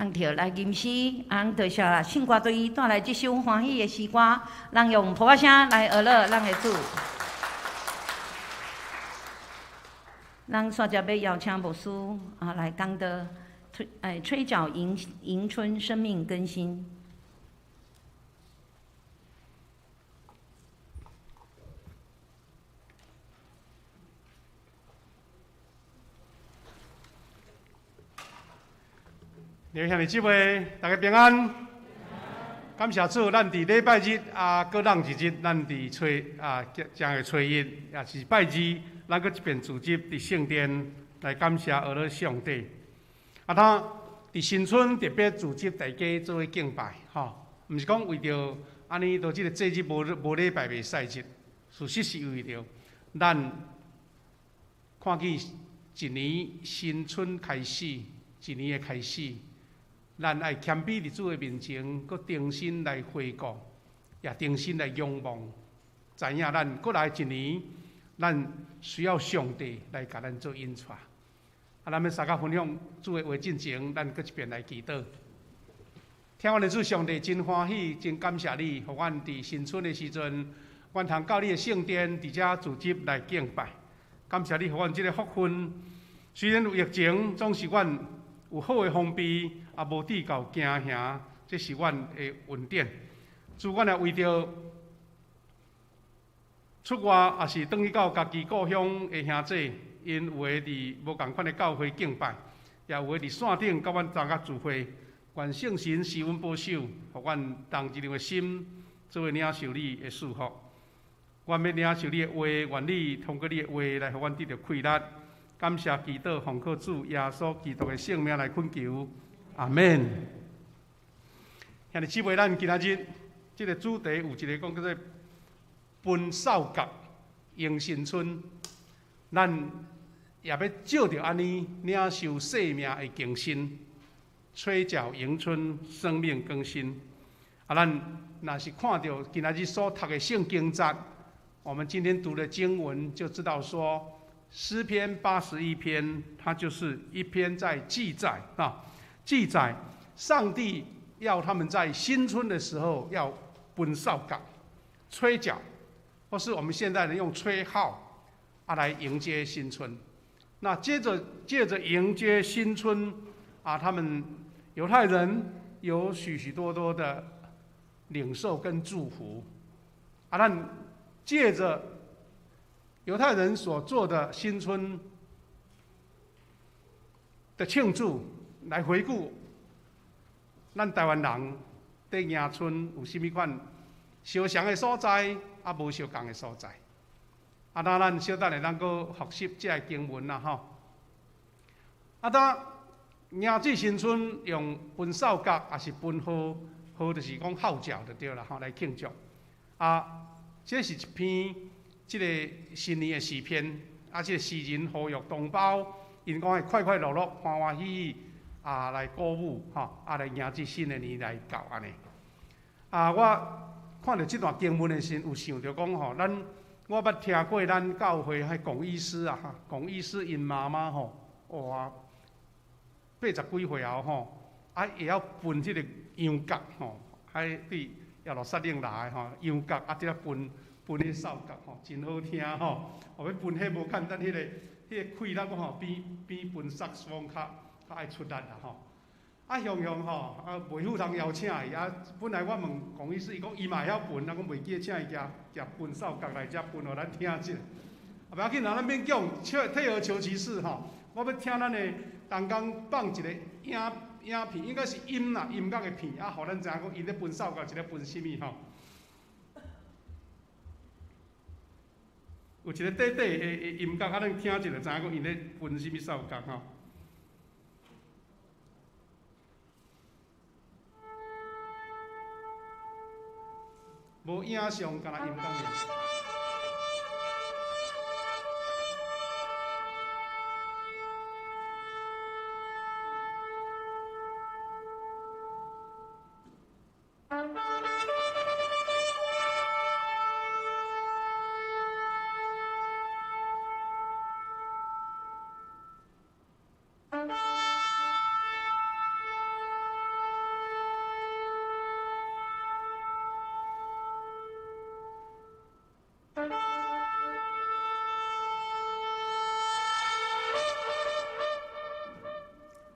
咱就來吟詩，咱就謝聖歌隊帶來這首歡喜的詩歌，咱用噗仔聲來學樂咱的主。咱煞接欲邀請牧師啊來講道，吹角迎春，生命更新。弟兄姊妹，大家平安。感謝主，咱佇禮拜日啊，閣落一日，咱佇初啊，正月初一，也是拜二，咱閣這遍聚集佇聖殿來感謝阿樂上帝。啊，他佇新春特別組織大家做伙敬拜，吼，毋是講為著按呢，到這個節日無禮拜袂使節，事實是為著咱看見一年新春開始，一年的開始。咱愛謙卑佇主的面前，閣重新來回顧，也重新來仰望，知影咱閣來一年，咱需要上帝來共咱做引帶。啊，咱欲相佮分享主的話進前，咱閣一遍來祈禱。聽阮的主上帝真歡喜，真感謝你，予阮佇新春的時陣，阮通到你的聖殿，佇遮聚集來敬拜。感謝你，予阮這個福分。雖然有疫情，總是阮有好的防備，也無至到驚嚇，這是阮的恩典。主，阮也為著出外，抑是轉去到家己故鄉的兄弟，𪜶有的佇無仝款的教會敬拜，也有的佇線頂佮阮參加聚會。願聖神施阮保守，予阮同一樣的心，做伙領受你的祝福。阮欲領受你的話，願你通過你的話來予阮得著氣力。感謝祈禱，奉靠主耶穌基督的聖名來懇求，阿們。兄弟姊妹，咱今仔日這個主題有一個講叫做奔掃角迎新春，咱也欲藉著按呢領受生命的更新，吹角迎春，生命更新。啊，咱若是看著今仔日所讀的聖經節，我們今天讀的經文就知道說。詩篇81篇，它就是一篇在記載啊，記載上帝要他們在新春的時候要奔掃角、吹角，或是我們現在人用吹號啊來迎接新春。那接著借著迎接新春啊，他們猶太人有許許多多的領受跟祝福啊，咱借著猶太人所做的新春的慶祝，來回顧咱台灣人佇迎春有啥物款相像的所在，啊無相仝的所在。啊，那咱小等下咱閣復習這个經文啦，吼。啊，當迎這新春用奔掃角，抑是奔號，號就是講號角就對啦，吼，來慶祝。啊，這是一篇。這个新年的詩篇，啊，這个詩人呼籲同胞，𪜶講會快快樂樂、歡歡喜喜啊，來鼓舞吼，啊，來迎接新的年來到按呢。啊，我看著這段經文的時，有想著講吼，咱我捌聽過咱教會彼龔醫師啊，龔醫師𪜶媽媽吼，哇，八十幾歲後吼，啊，會曉分這个羊角吼，彼對耶路撒冷來的吼，羊角啊，這个分。分彼哨角吼，真好聽吼。哦，欲分彼無簡單，彼个氣力吼，比分薩克斯風較愛出力啦吼。啊，雄雄吼，啊，袂赴通邀請伊啊。本來我問龔醫師，伊講伊嘛會曉分，啊，講袂記得請伊舉舉分掃角來遮分予咱聽者。啊，袂要緊啦，咱免講，退而求其次吼。我欲聽咱的同工放一個影片，應該是音啦，音樂的片，啊，予咱知影講𪜶咧分掃角是咧分啥物吼。有一个短短的音樂，啊，咱聽一下，知影講𪜶咧分啥物哨角吼。無影像，干焦音樂爾。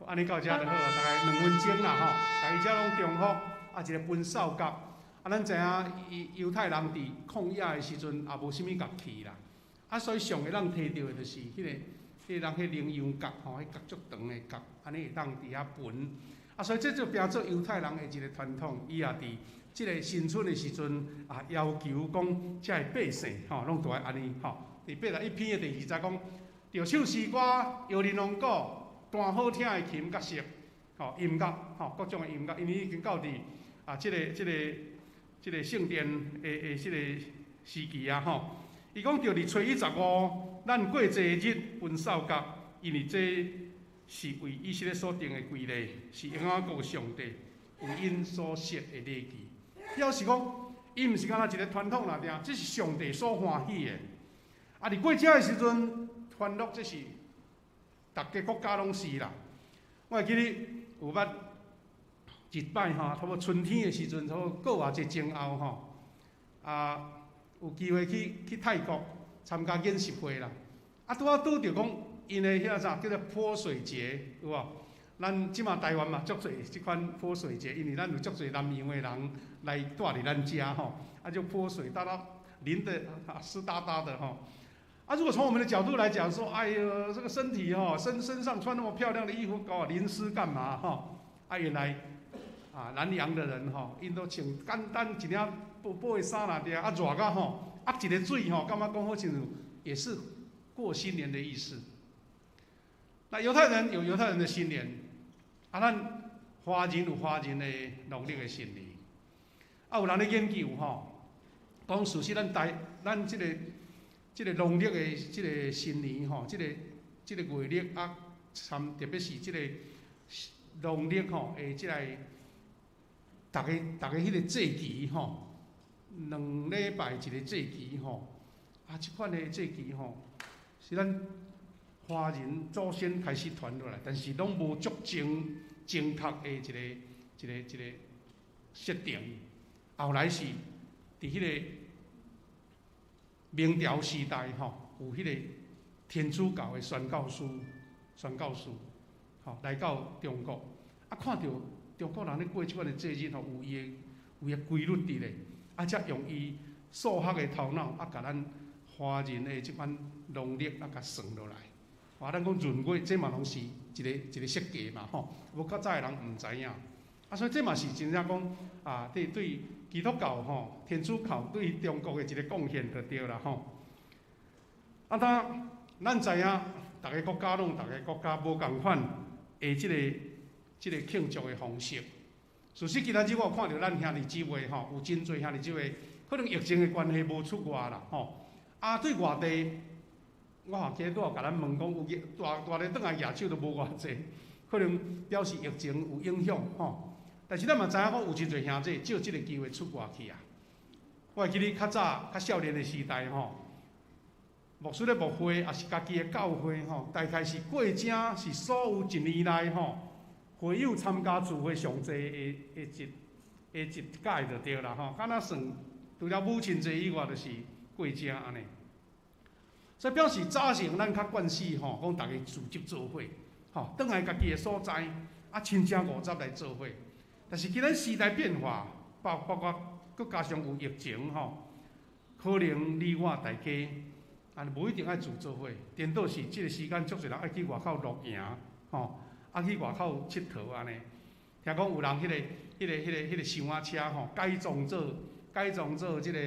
按呢到遮就好啊，大概2分钟啦吼，逐家遮攏重复，啊，一个焚扫角，啊，咱知影犹太人伫旷野的时阵也无啥物乐器啦，啊，所以上会当提著的就是彼个人彼羚羊角吼，彼角足長的角，按呢會當佇遐焚，啊，所以這就變做猶太人的一個傳統，伊也佇這個新春的時陣啊，要求講遮的百姓吼，攏著愛按呢吼。佇81篇的第2節講，著唱詩歌，搖琳琅鼓，彈好聽的琴佮瑟，吼音樂，吼各種的音樂，因為已經到佇啊，這個聖殿的這個時期啊，吼。伊講著佇初一十五，咱過節日焚掃角，因為這是為以色列所定的規例，是永遠國上帝為𪜶所設的禮儀。表示講，伊毋是干焦一個傳統爾爾，這是上帝所歡喜的。啊！佇過節的時陣，歡樂這是逐家國家攏是啦。我會記得有捌一擺吼，差不多春天的時陣，差不多過偌濟前後吼，啊，有機會去泰國參加研習會啦。啊，拄仔拄著講，𪜶的彼個啥叫做潑水節，有無？咱這馬台灣嘛足濟這款潑水節，因為咱有足濟南洋的人來蹛佇咱遮吼，啊就潑水，噠噠淋得濕噠噠的吼。啊，如果從我們的角度來講，說，哎呦，這個身體吼，身上穿那麼漂亮的衣服，搞淋濕幹嘛？吼，啊，原來啊，南洋的人吼，𪜶都穿簡單一領薄薄的衫爾爾，啊熱到吼，啊一个水吼，感覺講好親像也是過新年的意思。那猶太人有猶太人的新年，啊，咱華人有華人的農曆的新年。啊，有人咧研究吼，講事實咱台咱這個農曆的這個新年吼，這個月曆啊，參特別是這個農曆吼，的這個逐个逐个彼個節期吼，2禮拜一個節期吼，啊，這款的節期吼，是咱華人祖先開始傳落來，但是攏無足正確的一個設定。後來是佇彼個明朝時代吼，有彼個天主教的宣教師吼來到中國，啊，看著中國人咧過這款的節日吼，有伊的規律佇咧，啊，才用伊數學的頭腦啊，共咱華人的這款農曆啊，共算落來。哇，咱講閏月，這嘛攏是一個一個設計嘛吼，無較早的人毋知影。啊，所以這嘛是真正講啊，對基督教吼，天主教對中國的一個貢獻就對啦吼。啊，當咱知影，逐个國家攏有逐个國家無仝款的這個慶祝的方式。事實今仔日我有看著咱兄弟姊妹吼，有真濟兄弟姊妹，可能疫情的關係無出外啦吼。啊，對外地，我也記得拄仔共咱問講，有蹛蹛咧轉來舉手都無偌濟，可能表示疫情有影響吼。但是咱嘛知影講有真濟兄弟藉這個機會出外去啊。我會記得較早較少年的時代吼，牧師咧牧會，抑是家己的教會吼，大概是過正是所有一年內吼，會友參加聚會上濟的一屆就對啦吼。敢若算除了母親節以外，就是過正按呢。所以表示早前咱較慣勢吼，講逐家組織做伙，吼，轉來家己的所在，啊，親正五十來做伙。但是今日時代變化，包括閣加上有疫情吼，可能你我大家啊，無一定愛聚做伙，顛倒是這個時間，足濟人愛去外口露營，吼，啊去外口𨑨迌按呢。聽講有人彼個箱仔車吼，改裝做這個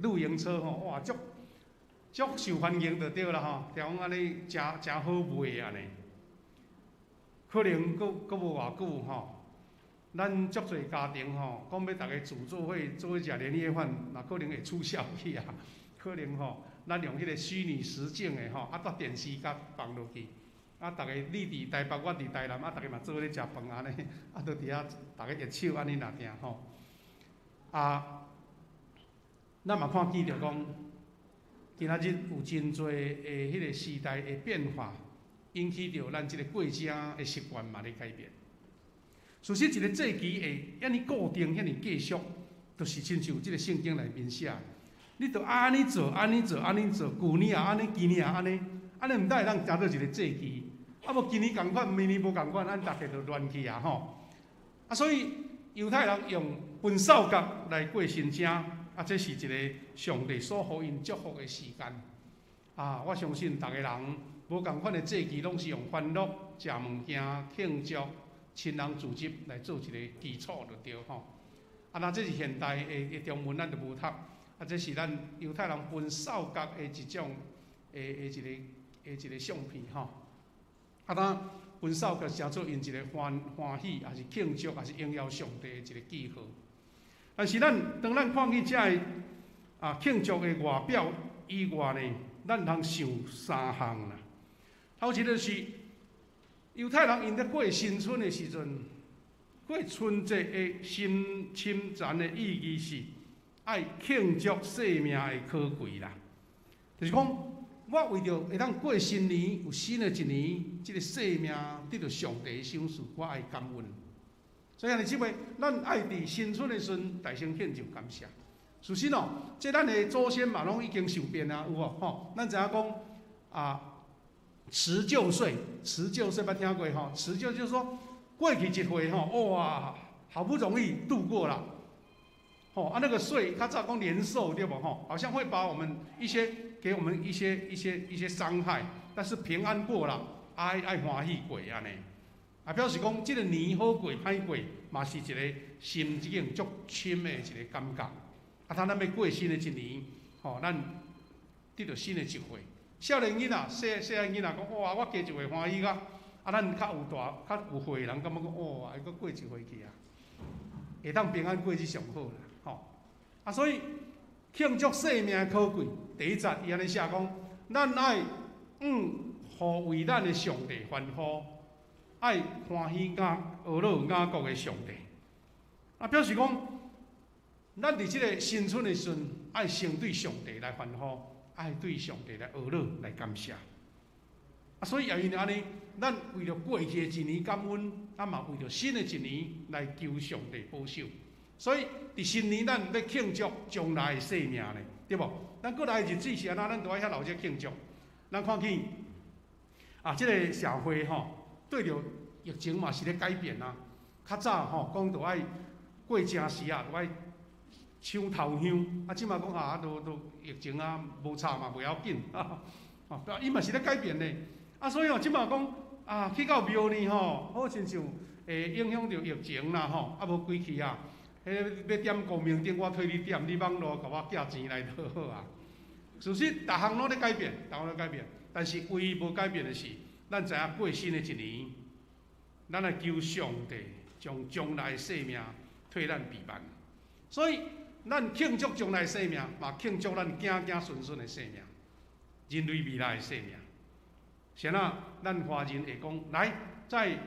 露營車吼，哇，足足受歡迎就對啦吼。聽講按呢誠誠好賣按呢。可能閣無偌久吼，咱足濟家庭吼，講欲逐家聚做伙做伙食年夜飯，嘛可能會取消去啊。可能吼，咱用彼個虛擬實境的吼，啊，蹛電視共放落去，啊，逐家你佇台北，我佇台南，啊，逐家嘛做伙咧食飯按呢，啊，都佇遐逐家握手按呢爾爾吼。啊，咱嘛看見著講，今仔日有真濟的彼個時代的變化，引起著咱這個過正的習慣嘛咧改變。事實一個節期會遐爾固定、遐爾繼續，就是親像這個聖經內面寫，你著按呢做、按呢做、按呢做，舊年也按呢，今年也按呢，按呢毋但會當成做一個節期，啊無今年仝款，明年無仝款，咱逐家就亂去啊吼。啊，所以猶太人用分掃角來過新正，啊，這是一个上帝所予𪜶祝福的時間。啊，我相信逐个人無仝款的節期，攏是用歡樂、食物件、慶祝、親人聚集來做一个基礎就對吼。啊，那這是現代的中文，咱就無讀。啊，這是咱猶太人分掃角的一種的一个相片吼。啊，當分掃角成做𪜶一个歡喜，抑是慶祝，抑是榮耀上帝的一个記號。但是咱當咱看見這个慶祝的外表以外呢，咱通想三項啦。頭一个是猶太人𪜶咧過新春的時陣，過春節的深深層的意義是愛慶祝生命的可貴啦。就是講，我為著會當過新年，有新的一年，這个生命得著上帝的賞賜，我愛感恩。所以兄弟姊妹，咱愛佇新春的時陣，大聲獻上感謝。事實哦，這咱的祖先嘛攏已經受變啊，有無吼？咱知影講啊，辭舊歲，辭舊歲捌聽過吼？辭舊就是說過去一歲吼，哇，好不容易度過了，吼啊，那個歲較早講年獸對無吼？好像會把我們一些給我們一些傷害，但是平安過了，愛歡喜過按呢。啊，表示講這个年好過歹過，嘛是一个心境足深的一个感覺。啊，當咱欲過新的一年，吼，咱得著新的一歲。少年囡仔、細細漢囡仔講，哇，我加一歲歡喜甲，啊，咱較有大、較有歲的人感覺講，哇，會閣過一歲去啊，會當平安過這上好啦，吼。啊，所以慶祝生命可貴，第一節伊按呢寫講，咱愛予為咱的上帝歡呼，愛歡喜阿樂雅各的上帝。啊，表示講，咱佇這个新春的時陣，愛先對上帝來歡呼，愛對上帝來阿樂來感謝。啊，所以也因為按呢，咱為著過去的一年感恩，啊嘛為著新的一年來求上帝保守。所以佇新年咱欲慶祝將來的生命呢，對無？咱過來的日子是按怎，咱都愛遐鬧熱慶祝。咱看見啊，這个社會吼，對著疫情嘛是咧改變啊。較早吼講著愛過正時啊，都愛搶頭香，啊，這馬講啊，都疫情啊，無差嘛，袂要緊，啊，伊嘛是咧改變呢。啊，所以哦，這馬講啊，去到廟呢吼，好親像會影響著疫情啦吼，啊無規氣啊，彼欲點光明燈，我替你點，你網路共我寄錢來就好啊。事實，逐項攏咧改變，逐項咧改變，但是唯一無改變的是，咱知影過新的一年，咱來求上帝將將來的生命替咱備辦。所以，咱慶祝將來的生命，嘛慶祝咱子子孫孫的生命，人類未來的生命。是按怎，咱華人會講來，在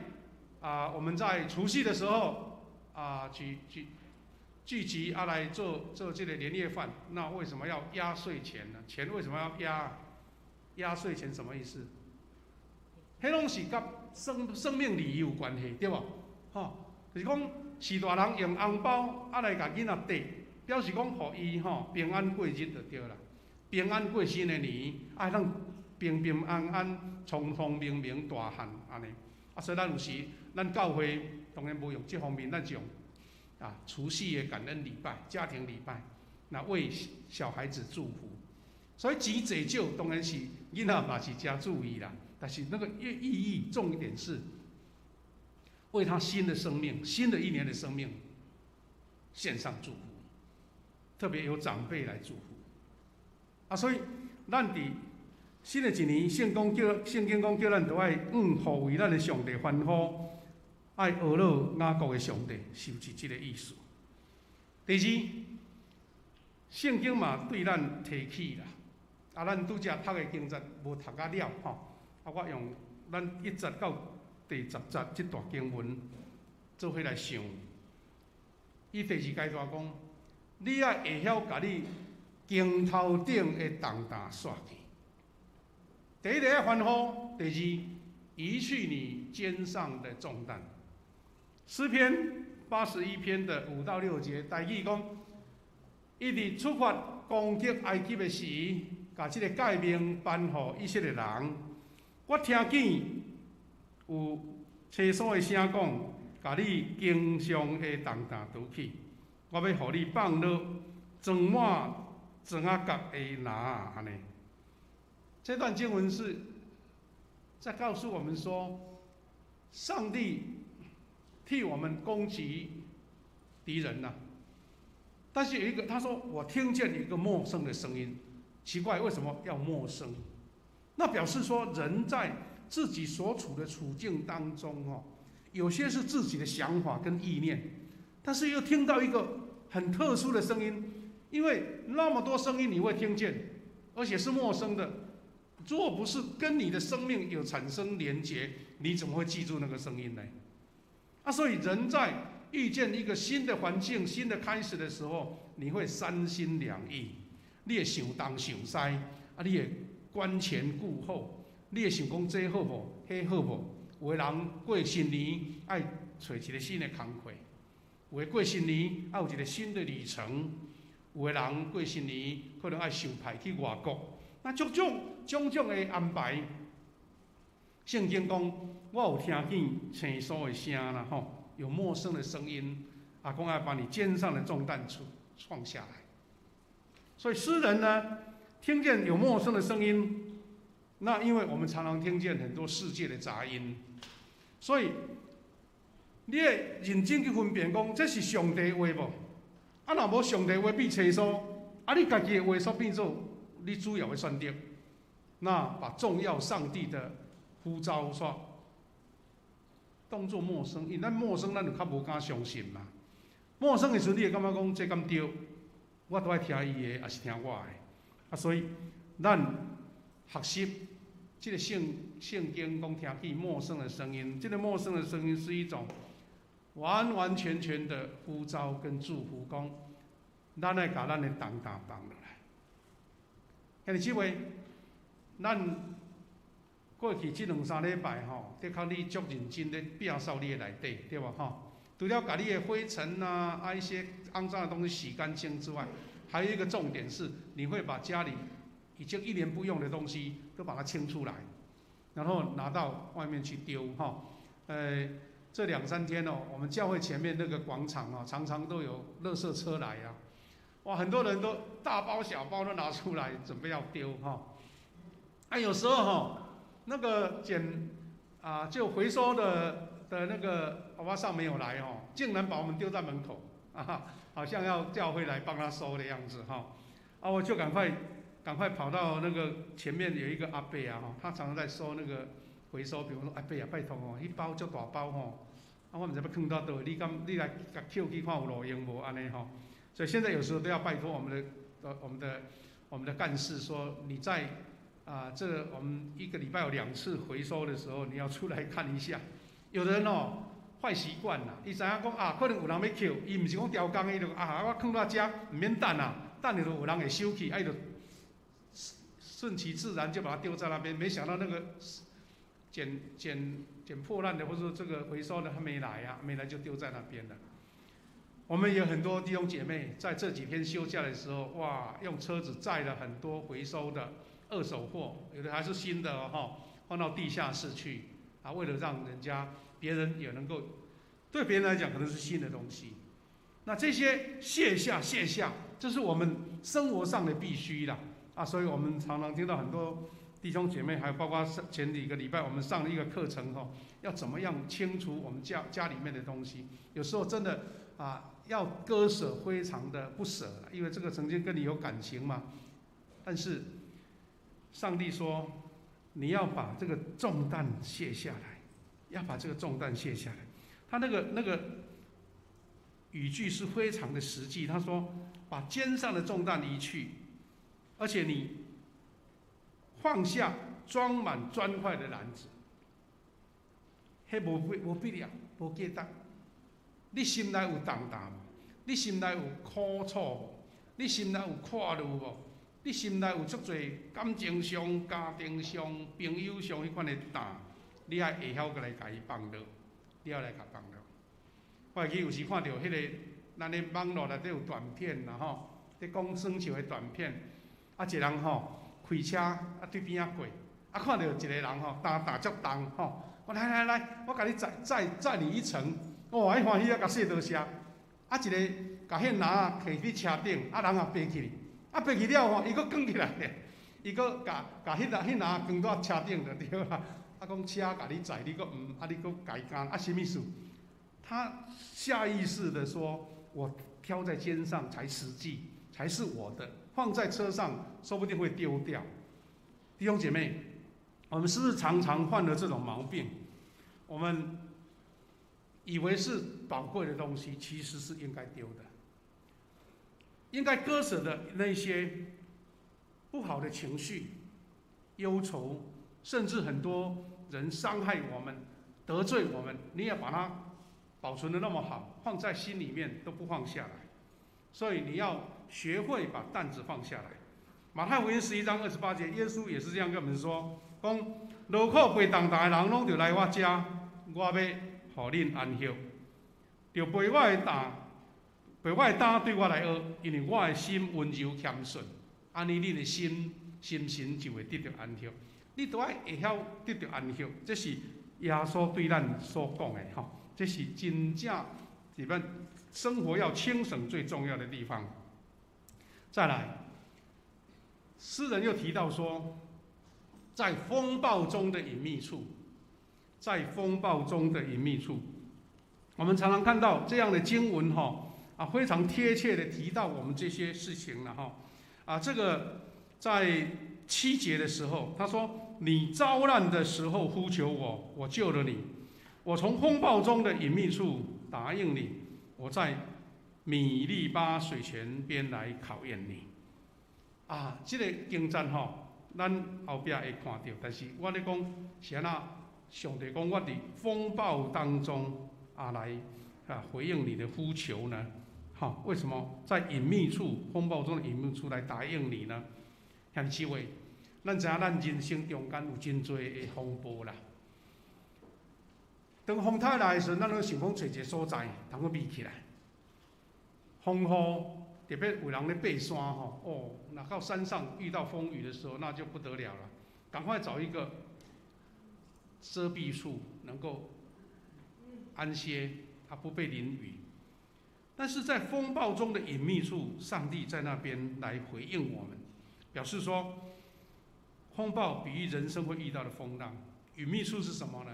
啊，我們在除夕的時候啊，聚集啊來做這个年夜飯。那為什麼要壓歲錢呢？錢為什麼要壓？壓歲錢什麼意思？彼攏是佮生命禮儀有關係，對無？吼，就是講是大人用紅包啊來共囡仔綴，表示講予伊吼平安過日就對啦，平安過新的年，啊通平平安安、聰聰明明大漢按呢。啊，所以咱有時咱教會當然無用這方面，咱是用啊除夕的感恩禮拜、家庭禮拜，那為小孩子祝福。所以錢濟少當然是囡仔嘛是誠注意啦，但是那個意義重點是為他新的生命、新的一年的生命獻上祝福，特別由長輩來祝福。啊，所以咱佇新的一年，聖經講叫咱都愛予為咱的上帝歡呼，愛阿樂雅各的上帝，是毋是這个意思？第二，聖經嘛對咱提起啦，啊，咱拄才讀的經節無讀甲了吼，啊，我用咱一節到第10節這段經文做伙來想。伊第二階段講，你愛會曉共你肩頭頂的重擔煞去。第一个愛歡呼，第二移去你肩上的重擔。詩篇81篇的5到6節，大衛講，伊佇出發攻擊埃及的時，共這个誡命頒予以色列人。我聽見有凄楚的聲講，共你肩上的重擔除去，我欲予你放落裝滿磚仔角的籃按呢。這段經文是在告訴我們說，上帝替我們攻擊敵人吶。但是有一個，他說我聽見一個陌生的聲音，奇怪，為什麼要陌生？那表示說人在自己所處的處境當中哦，有些是自己的想法跟意念，但是又聽到一個很特殊的聲音，因為那麼多聲音你會聽見，而且是陌生的。若不是跟你的生命有產生連結，你怎麼會記住那個聲音呢？啊，所以人在遇見一個新的環境、新的開始的時候，你會三心兩意，你會想東想西，啊，你會觀前顧後，你會想講這好無，彼好無？有的人過新年愛揣一個新的工課，有的過新年愛有一個新的旅程，有的人過新年可能愛受派去外國，那種種種種的安排。聖經講，我有聽見生疏的聲啦，吼，有陌生的聲音，啊講愛把你肩上的重擔出放下來。所以詩人呢，聽見有陌生的聲音，那因為我們常常聽見很多世界的雜音，所以你會認真去分辨講，這是上帝話無？啊，若無上帝話變生疏，啊，你家己的話煞變做你主要的選擇，那把重要上帝的呼召煞當作陌生，因為咱陌生，咱就較無敢相信嘛。陌生的時陣，你會感覺講這敢對，我都愛聽伊的，抑是聽我的。啊，所以咱學習這個聖經講聽見陌生的聲音，這個陌生的聲音是一種完完全全的呼召跟祝福，講咱愛共咱的重擔放落來。兄弟姊妹，咱過去這兩三禮拜吼，的確你足認真咧摒掃你的內底，對無吼？除了共你的灰塵啊、啊一些骯髒的東西洗乾淨之外，還有一個重點是，你會把家裡已經一年不用的東西都把它清出來，然後拿到外面去丟哈。這兩三天哦，我們教會前面那個廣場哦，常常都有垃圾車來啊，哇，很多人都大包小包都拿出來準備要丟哈。啊，有時候哈，那個撿啊就回收的那個歐巴桑沒有來哦，竟然把我們丟在門口啊，好像要教會來幫他收的樣子哈。啊，我就趕快跑到那個前面有一個阿伯啊，他常常在收那個回收，比如說阿伯啊，拜託哦，彼包足大包吼，啊，我毋知欲囥佗佗，你敢你來共抾去看有路用無按呢吼？所以現在有時候都要拜託我們的幹事說，你在啊，這個我們一個禮拜有兩次回收的時候，你要出來看一下。有的人哦，壞習慣啦，伊知影講啊，可能有人欲抾，伊毋是講刁工，伊就啊，我囥佇遮，毋免等啊，等下就有人會收去，啊，伊就順其自然就把它丟在那邊。沒想到那個撿破爛的，或者說這個回收的，他沒來啊，沒來就丟在那邊了。我們有很多弟兄姐妹在這幾天休假的時候，哇，用車子載了很多回收的二手貨，有的還是新的哦，放到地下室去啊，為了讓人家別人也能夠，對別人來講可能是新的東西。那這些卸下卸下，這是我們生活上的必須啦啊，所以我們常常聽到很多弟兄姐妹，還有包括前幾個禮拜我們上了一個課程吼，要怎麼樣清除我們家裡面的東西？有時候真的啊，要割捨，非常的不捨，因為這個曾經跟你有感情嘛。但是上帝說，你要把這個重擔卸下來，要把這個重擔卸下來。他那個語句是非常的實際，他說把肩上的重擔移去，而且你放下裝滿磚塊的籃子，彼無必要，無價值。你心內有重擔無？你心內有苦楚無？你心內有掛慮無？你心內有足濟感情上、家庭上、朋友上彼款的擔，你愛會曉閣來共伊放落，你愛來共放落。我會記有時看著彼個咱的網路內底有短片啦吼，咧講耍笑的短片，啊一個人吼開車啊對邊仔過，啊看著一個人吼擔擔足重吼，我來來來，我共你載載載你一程。哦，伊歡喜啊，共說多謝。啊，一個共彼籃仔提佇車頂，啊人也爬起去，啊爬去了吼，伊閣扛起來，伊閣共共彼個彼籃仔扛到車頂就對啦。啊，講車共你載，你閣毋，啊你閣家己擔，啊啥物事？他下意識的說：我挑在肩上才實際，才是我的，放在車上說不定會丟掉。弟兄姐妹，我們是不是常常犯了這種毛病？我們以為是寶貴的東西，其實是應該丟的，應該割捨的那些不好的情緒、憂愁，甚至很多人傷害我們、得罪我們，你也把它保存得那麼好，放在心裡面都不放下來。所以你要學會把擔子放下來。馬太福音11章28節，耶穌也是這樣跟我們說：講勞苦背重擔的人，攏著來我遮，我欲予恁安息。著背我的擔，背我的擔對我來學，因為我的心溫柔謙順，按呢恁的心心神就會得著安息。你都愛會曉得著安息，這是耶穌對咱所講的吼，這是真正是咱生活要輕省最重要的地方。再來，詩人又提到說，在風暴中的隱秘處，在風暴中的隱秘處，我們常常看到這樣的經文哈，啊，非常貼切的提到我們這些事情了哈，啊，這個在7節的時候，他說：“你遭難的時候呼求我，我救了你；我從風暴中的隱秘處答應你，我在米利巴水泉邊來考驗你。”啊，這個經節吼，咱後壁會看到，但是我咧講是按怎？上帝講我佇風暴當中啊來啊回應你的呼求呢？好，為什麼在隱秘處、風暴中的隱秘處來答應你呢？兄弟姊妹，咱知影咱人生中間有真濟的風暴啦。當風颱來的時陣，咱攏想講揣一个所在，通去避起來。風雨特別有人咧爬山吼，哦，若到山上遇到風雨的時候，那就不得了了，趕快找一個遮蔽處，能夠安歇，它不被淋雨。但是在風暴中的隱秘處，上帝在那邊來回應我們，表示說，風暴比喻人生會遇到的風浪，隱秘處是什麼呢？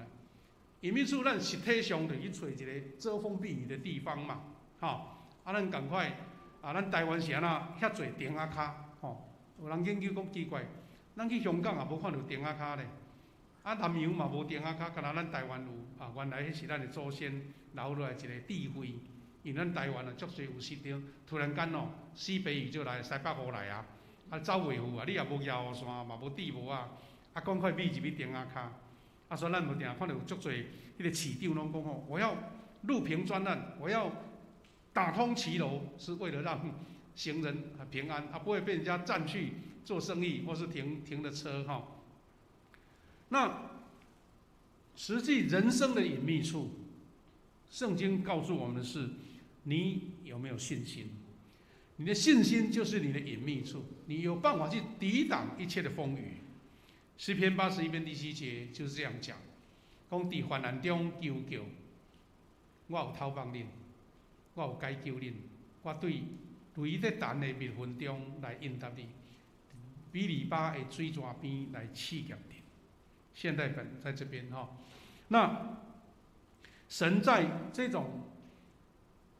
隱秘處，咱實體上就去揣一個遮風避雨的地方嘛，吼，啊，咱趕快，啊，咱台灣是按怎遐濟亭仔跤，吼，有人研究講奇怪，咱去香港也無看著亭仔跤咧，啊，南洋嘛無亭仔跤，干焦咱台灣有，啊，原來彼是咱的祖先留落來一個智慧，因為咱台灣啊，足濟有時陣突然間哦，西北雨就來，西北雨來啊，啊走袂赴啊，你也無舉雨傘，嘛無戴帽仔，啊，趕快避入去亭仔跤。啊，所以咱無定看著有足濟彼個市長攏講吼，我要路平專案，我要打通騎樓，是為了讓行人平安，啊，不會被人家佔去做生意或是停停的車哈。那實際人生的隱秘處，聖經告訴我們的是，你有沒有信心？你的信心就是你的隱秘處，你有辦法去抵擋一切的風雨。詩篇81篇第7節就是這樣講：講佇患難中求救，我有透望恁，我有解救恁，我對雷咧陳的密雲中來應答你，米利巴的水泉邊來試驗恁。現代本在這邊哈，那神在這種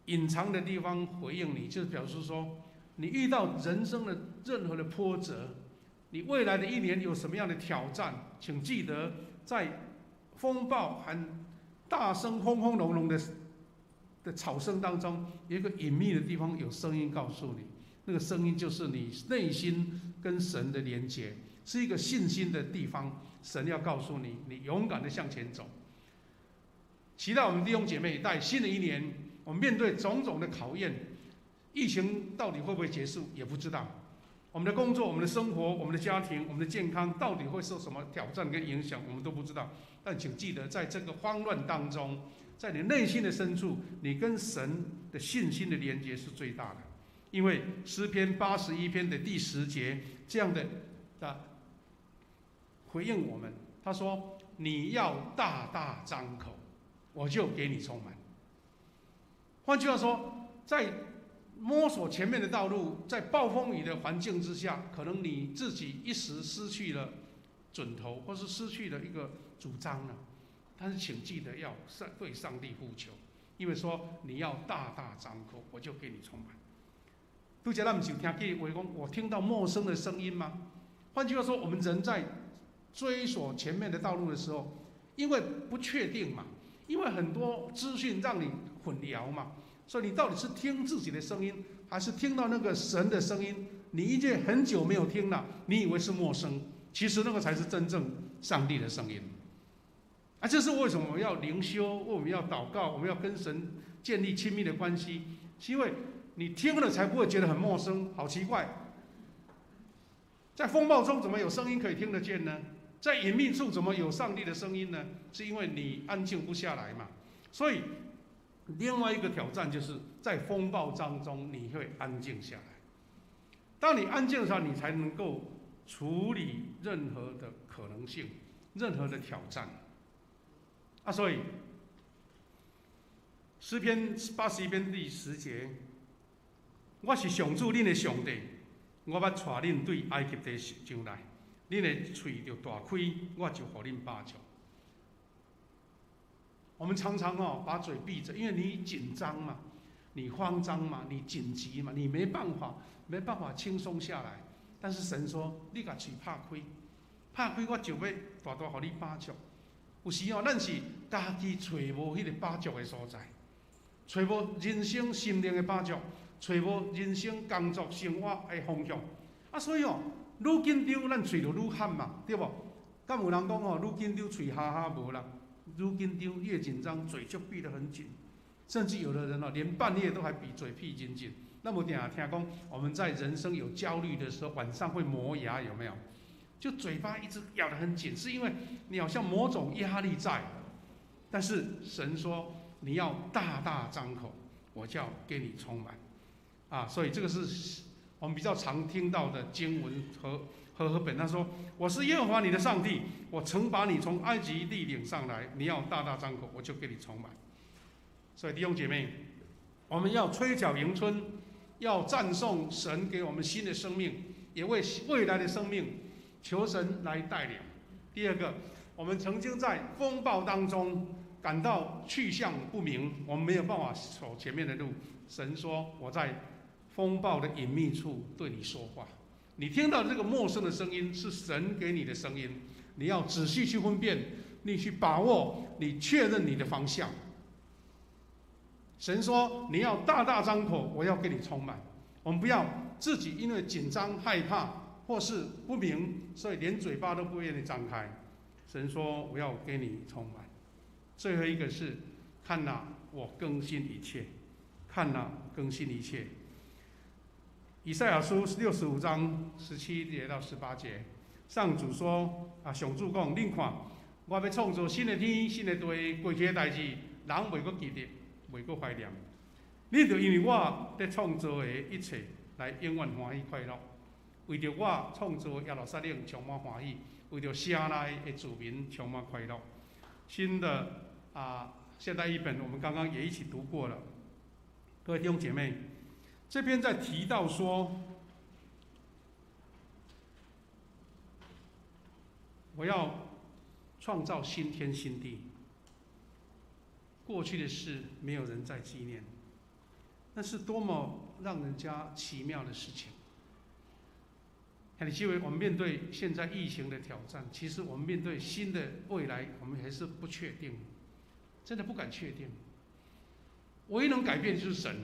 隱藏的地方回應你，就是表示說，你遇到人生的任何的波折，你未來的一年有什麼樣的挑戰，請記得在風暴和大聲轟轟隆隆的吵聲當中，有一個隱秘的地方有聲音告訴你，那個聲音就是你內心跟神的連結，是一個信心的地方。神要告訴你，你勇敢的向前走。期待我們弟兄姐妹在新的一年，我們面對種種的考驗，疫情到底會不會結束也不知道。我們的工作、我們的生活、我們的家庭、我們的健康，到底會受什麼挑戰跟影響，我們都不知道。但請記得，在這個慌亂當中，在你內心的深處，你跟神的信心的連結是最大的。因為詩篇81篇的第10節這樣的回應我們，他說：“你要大大張口，我就給你充滿。換句話說，在摸索前面的道路，在暴風雨的環境之下，可能你自己一時失去了準頭，或是失去了一個主張了。但是請記得要上對上帝呼求，因為說你要大大張口，我就給你充滿。拄才咱毋是有聽見話講，我聽到陌生的聲音嗎？換句話說，我們人在追索前面的道路的時候，因為不確定嘛，因為很多資訊讓你混淆嘛，所以你到底是聽自己的聲音，還是聽到那個神的聲音？你已經很久沒有聽了，你以為是陌生，其實那個才是真正上帝的聲音。啊，這是為什麼我們要靈修，為什麼要禱告，我們要跟神建立親密的關係，是因為你聽了才不會覺得很陌生，好奇怪。在風暴中怎麼有聲音可以聽得見呢？在隱秘處怎麼有上帝的聲音呢？是因為你安靜不下來嘛。所以另外一個挑戰就是在風暴當中你會安靜下來。當你安靜的時候，你才能夠處理任何的可能性，任何的挑戰。啊，所以詩篇81篇第10節，我是上主恁的上帝，我欲帶恁對埃及地上來，恁的喙著大開，我就予恁飽足。我們常常哦把嘴閉着，因為你緊張嘛，你慌張嘛，你緊急嘛，你沒辦法，沒辦法輕鬆下來。但是神說，你共喙拍開，拍開我就欲大大予你飽足。有時哦，咱是家己揣無彼個飽足的所在，揣無人生心靈的飽足，揣無人生工作生活的方向。啊，所以哦，愈緊張，咱喙就愈合嘛，對無？敢有人講哦，愈緊張喙哈哈無啦，愈緊張越緊張，嘴就閉得很緊，甚至有的人哦，連半夜都還閉嘴閉緊緊。那麼定聽講，我們在人生有焦慮的時候，晚上會磨牙，有沒有？就嘴巴一直咬得很緊，是因為你好像某種壓力在。但是神說你要大大張口，我就要給你充滿。啊，所以這個是我們比較常聽到的經文和和合本。他說：“我是耶和華你的上帝，我曾把你從埃及地領上來，你要大大張口，我就給你充滿。”所以弟兄姐妹，我們要吹角迎春，要讚頌神給我們新的生命，也為未來的生命求神來帶領。第二個，我們曾經在風暴當中感到去向不明，我們沒有辦法走前面的路。神說：“我在風暴的隱秘處對你說話。”你聽到這個陌生的聲音是神給你的聲音，你要仔細去分辨，你去把握，你確認你的方向。神說：“你要大大張口，我要給你充滿。”我們不要自己因為緊張、害怕或是不明，所以連嘴巴都不願意張開。神說：“我要給你充滿。”最後一個是，看哪，我更新一切。看哪，更新一切。以賽亞書65章17節到18節，上主說：“啊，上主講，恁看，我欲創造新的天、新的地，過去的代誌，人袂閣記得，袂閣懷念。恁著因為我佇創造的一切，來永遠歡喜快樂。為著我創造耶路撒冷充滿歡喜，為著城內的住民充滿快樂。”新的啊，現代譯本我們剛剛也一起讀過了。各位弟兄姐妹，這邊在提到說，我要創造新天新地，過去的事沒有人再紀念，那是多麼讓人家奇妙的事情。兄弟姊妹，我們面對現在疫情的挑戰，其實我們面對新的未來，我們還是不確定，真的不敢確定。唯一能改變就是神。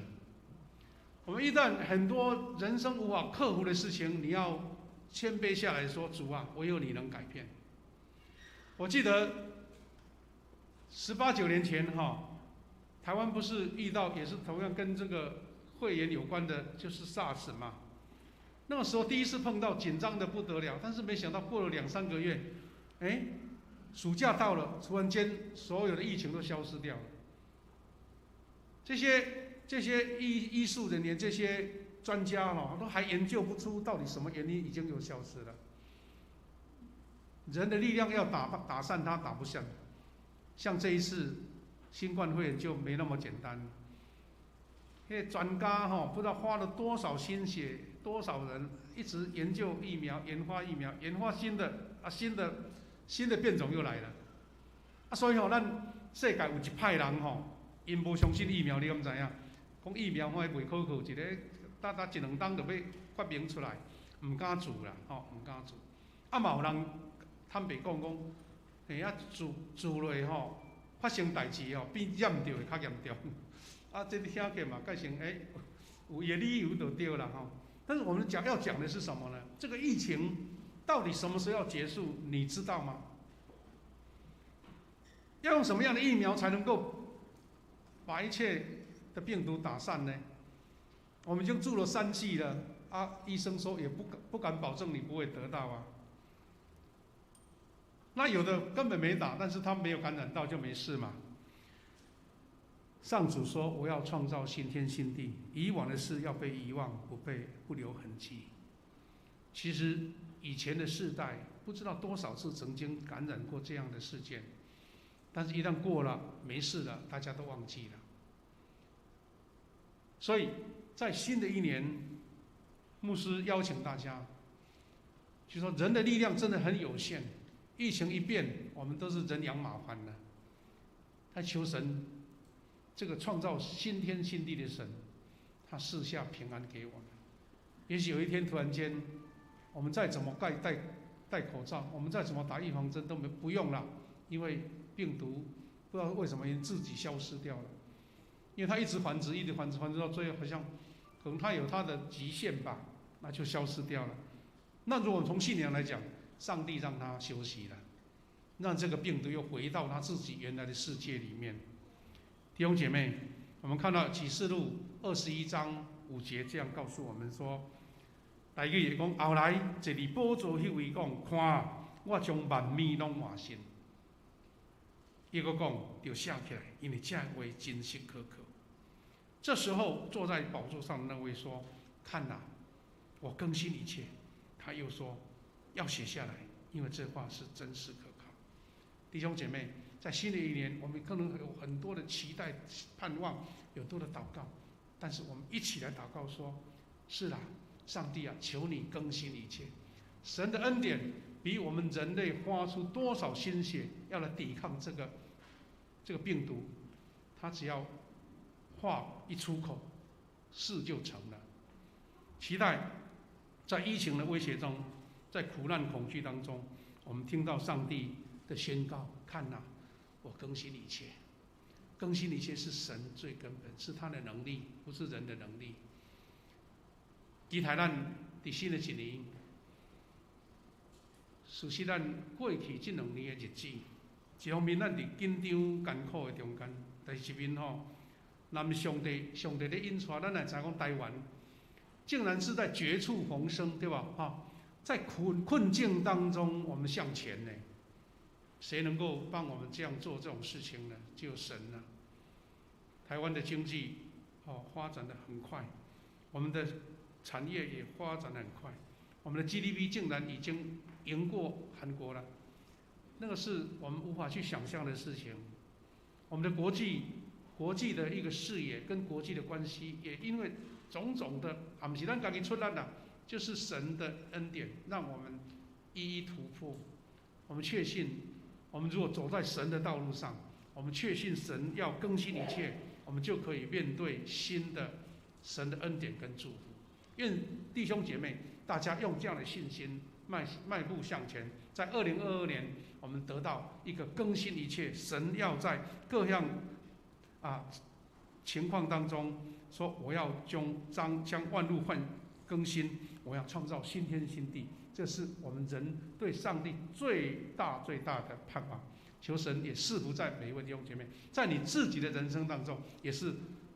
我們一旦很多人生無法克服的事情，你要謙卑下來說：“主啊，唯有你能改變。”我記得十八九年前哈，台灣不是遇到也是同樣跟這個肺炎有關的，就是 SARS 嘛。那個時候第一次碰到，緊張的不得了，但是沒想到過了兩三個月，哎，暑假到了，突然間所有的疫情都消失掉了。這些醫術人員、這些專家哈，都還研究不出到底什麼原因已經有消失了。人的力量要打散它，打不散。像这一次新冠肺炎就没那么简单。彼专家吼，不知道花了多少心血，多少人一直研究疫苗、研发疫苗、研发新的啊，新的变种又来了。啊，所以吼，咱世界有一派人吼，𪜶無相信疫苗，你敢知影？講疫苗吼袂可靠，一个呾呾一兩冬就欲發明出來，毋敢注啦，吼，毋敢注。啊，嘛有人坦白講講，嘿啊，注注落吼，發生代誌吼，比染著會較嚴重。啊，這聽起來嘛，蓋成欸，有伊的理由就對啦吼。但是我們講要講的是什麼呢？這個疫情到底什麼時候要結束？你知道嗎？要用什麼樣的疫苗才能夠把一切的病毒打散呢？我們已經注了三劑了，啊，醫生說也不敢保證你不會得到啊。那有的根本沒打，但是他沒有感染到就沒事嘛。上主說：“我要創造新天新地，以往的事要被遺忘，不留痕跡。”其實以前的世代不知道多少次曾經感染過這樣的事件，但是一旦過了沒事了，大家都忘記了。所以在新的一年，牧師邀請大家，就說人的力量真的很有限，疫情一變，我們都是人仰馬翻了。他求神。這個創造新天新地的神，他賜下平安給我們。也許有一天突然間，我們再怎麼戴口罩，我們再怎麼打預防針都沒不用了，因為病毒不知道為什麼自己消失掉了。因為它一直繁殖，一直繁殖，繁殖到最後好像可能它有它的極限吧，那就消失掉了。那如果從信仰來講，上帝讓它休息了，讓這個病毒又回到它自己原來的世界裡面。弟兄姐妹，我們看到啟示錄21章5節這樣告訴我們說：大家會講，後來坐佇寶座彼位講，看我將萬物攏換新。伊閣講，著寫起來，因為這話真實可靠。這時候坐在寶座上的那位說：看哪，我更新一切。他又說要寫下來，因為這話是真實可靠。弟兄姐妹，在新的一年，我們可能有很多的期待、盼望，有多的禱告，但是我們一起來禱告說：是啦，上帝啊，求你更新一切。神的恩典比我們人類花出多少心血要來抵抗這個病毒，他只要話一出口，事就成了。期待在疫情的威脅中，在苦難恐懼當中，我們聽到上帝的宣告：看哪，我更新一切。更新一切是神最根本，是他的能力，不是人的能力。期待咱佇新的一年，事實咱過去這兩年的日子，一方面咱佇緊張艱苦的中間，但是一面吼，咱上帝上帝咧引帶，咱來知影講台灣竟然是在絕處逢生，對吧？哈，在困境當中，我們向前呢。誰能夠幫我們這樣做這種事情呢？只有神啊！台灣的經濟哦發展得很快，我們的產業也發展得很快，我們的 GDP 竟然已經贏過韓國了，那個是我們無法去想象的事情。我們的國際的一個視野跟國際的關係，也因為種種的，啊，毋是咱家己出力啦，就是神的恩典，讓我們一一突破。我們確信，我們如果走在神的道路上，我們確信神要更新一切，我們就可以面對新的神的恩典跟祝福。願弟兄姐妹大家用這樣的信心邁步向前，在2022年，我們得到一個更新一切。神要在各樣啊情況當中說：“我要將萬物換更新，我要創造新天新地。”這是我們人對上帝最大最大的盼望。求神也賜福在每一位弟兄姐妹，在你自己的人生當中，也是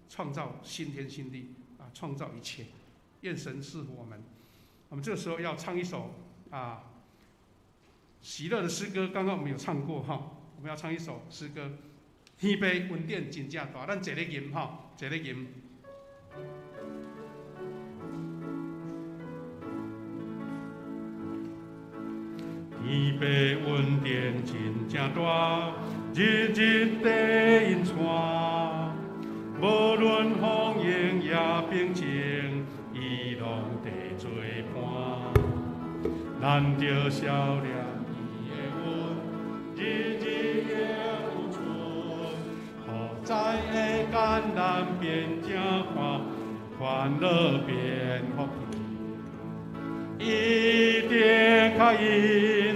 創造新天新地啊，創造一切。願神賜福我們。我們這個時候要唱一首啊喜樂的詩歌，剛剛我們有唱過哈，我們要唱一首詩歌。天父恩典真正大，咱坐咧吟哈，坐咧吟。天天父恩典真正大，日日缀𪜶帶，無論風湧也平靜，伊攏佇做伴。咱著笑掠伊的恩，日日永有存，予知的艱難變正歡，煩惱變福氣。伊的跤引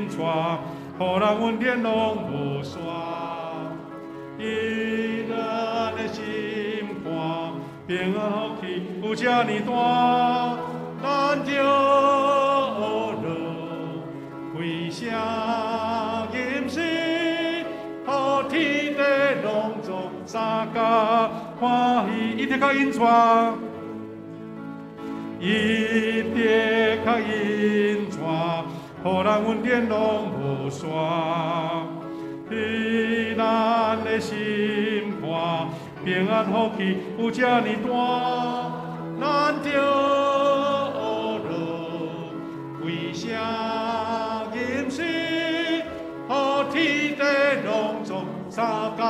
帶，予人恩典攏無煞。伊咱的心肝，平安福氣有遮爾大，咱著學樂，開聲吟詩，予天地攏總相共歡喜。伊的跤引帶，伊的跤引帶，予人恩典攏無煞。彼咱的心肝，平安福氣有遮爾大，咱著學樂，開聲吟詩，予天地攏總相共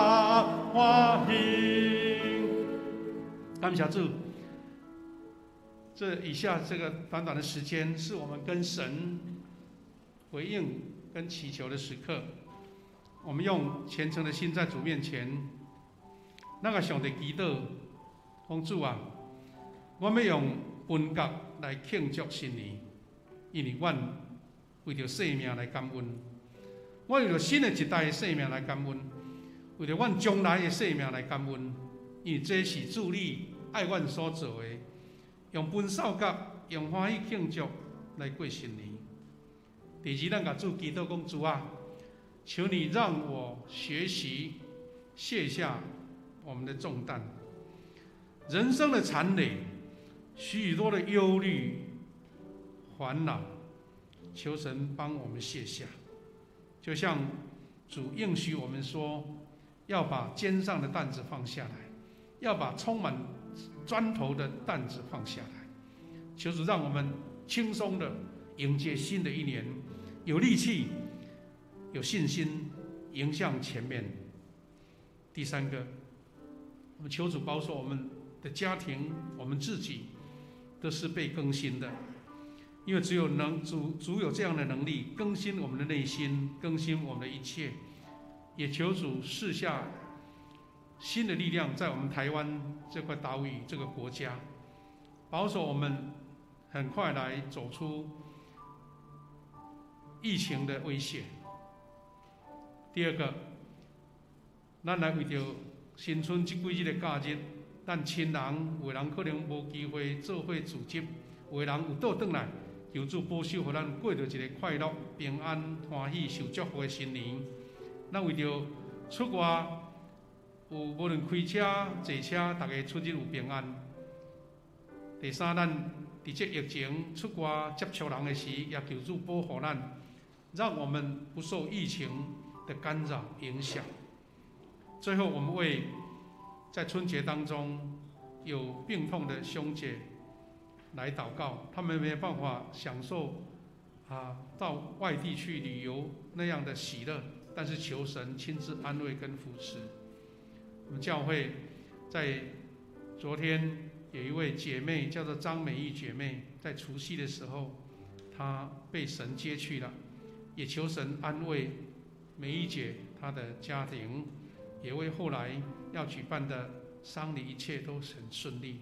歡喜。感謝主。這以下這個短短的時間，是我們跟神回應跟祈求的時刻。我們用虔誠的心在主面前，咱共上帝祈禱，講主啊，我欲用分角來慶祝新年，因為阮為著生命來感恩，我為著新的一代的生命來感恩，為著阮將來的生命來感恩，因為這是主你愛阮所做的，用分掃角，用歡喜慶祝來過新年。第二，咱共主祈禱講主啊，求你讓我學習卸下我們的重擔，人生的纏累，許許多的憂慮、煩惱，求神幫我們卸下。就像主應許我們說，要把肩上的擔子放下來，要把充滿磚頭的擔子放下來。求主讓我們輕鬆的迎接新的一年，有力氣，有信心迎向前面。第三個，我們求主保守我們的家庭，我們自己都是被更新的，因為只有能主主有這樣的能力更新我們的內心，更新我們的一切。也求主賜下新的力量，在我們台灣這塊島嶼這個國家，保守我們很快來走出疫情的威脅。第二個，咱來為著新春這幾日的假日，咱親人有的人可能無機會做伙聚集，有的人有倒轉來，求主保守，予咱過著一個快樂、平安、歡喜、受祝福的新年。咱為著出外有無論開車、坐車，逐家出入有平安。第三，咱佇這疫情出外接觸人的時，也求主保護咱，讓我們不受疫情的干擾影響。最後，我們為在春節當中有病痛的兄姐來禱告，他們沒辦法享受到外地去旅遊那樣的喜樂，但是求神親自安慰跟扶持。我們教會在昨天有一位姐妹叫做張美玉姐妹，在除夕的時候，她被神接去了，也求神安慰美玉姐她的家庭，也為後來要舉辦的喪禮一切都很順利。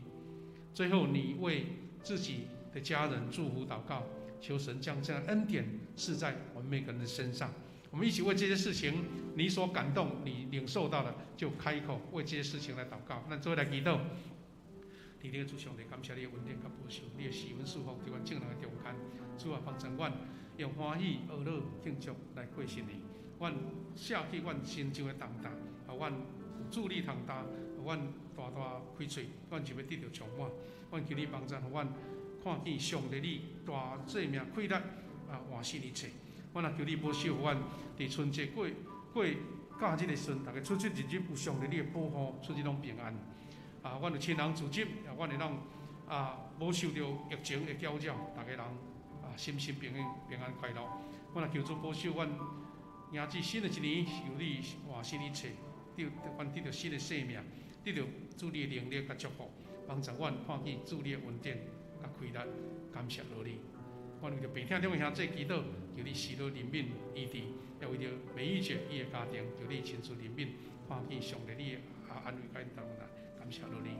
最後，你為自己的家人祝福禱告，求神將這樣恩典賜在我們每個人的身上。我們一起為這些事情，你所感動、你領受到的，就開口為這些事情來禱告。咱做伙來祈禱，天頂的主上帝，感謝你的恩典佮保守，你的賜恩賜福佇阮眾人的中間。主啊，幫助阮用歡喜、樂樂慶祝來過新年。阮卸去阮身上的重擔，予阮有主你通擔，予阮大大開喙，阮就欲得著充滿。阮求你幫助，予阮看見上帝你大生命氣力啊，換新一切。阮也求你保守，予阮佇春節過過假日的時陣，逐家出出入入有上帝你的保護，出入攏平安。啊，阮有親人聚集，啊，阮會當啊，無受著疫情的攪擾，逐家人啊，心心平安、平安快樂。阮也求主保守阮，迎接新的一年，求你换新一切，得阮得著新的生命，得著主你的能力佮祝福，帮助阮看见主你的恩典佮开力，感谢落你。阮为著病痛中的兄弟祈祷，求你施恩怜悯医治，也为著美玉姐伊的家庭，求你亲自怜悯，看见上帝你的安慰佮𪜶同在，感谢落你。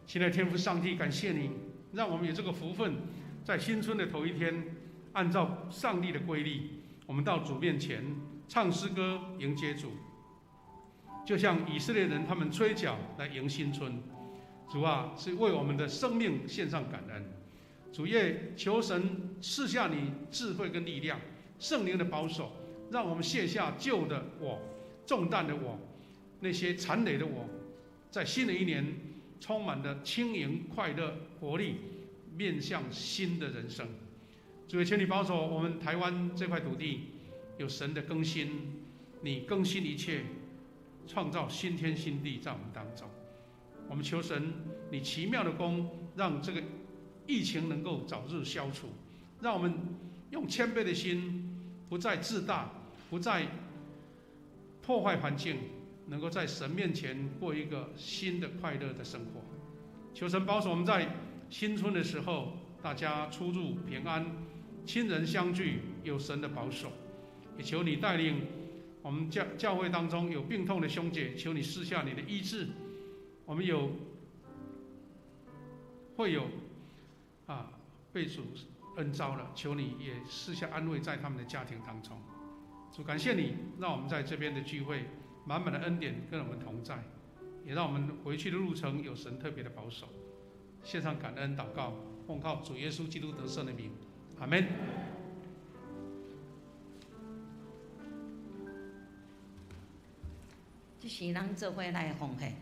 亲爱的天父上帝，感谢你，让我们有这个福分，在新春的头一天，按照上帝的规例，我们到主面前唱诗歌迎接主，就像以色列人他们吹角来迎新春。主啊，是为我们的生命献上感恩。主耶，求神赐下你智慧跟力量，圣灵的保守，让我们卸下旧的我、重担的我、那些缠累的我，在新的一年充满了轻盈、快乐、活力，面向新的人生。主耶，求你保守我们台湾这块土地，有神的更新，你更新一切，创造新天新地在我们当中。我们求神，你奇妙的工，让这个疫情能够早日消除，让我们用谦卑的心，不再自大，不再破坏环境，能够在神面前过一个新的快乐的生活。求神保守我们在新春的时候，大家出入平安，亲人相聚，有神的保守。也求你带领我们教会当中有病痛的兄姐，求你赐下你的医治。我们会有被主恩召了，求你也赐下安慰在他们的家庭当中。主，感谢你，让我们在这边的聚会满满的恩典跟我们同在，也让我们回去的路程有神特别的保守。献上感恩祷告，奉靠主耶稣基督得胜的名，阿们。这是咱做伙来奉献。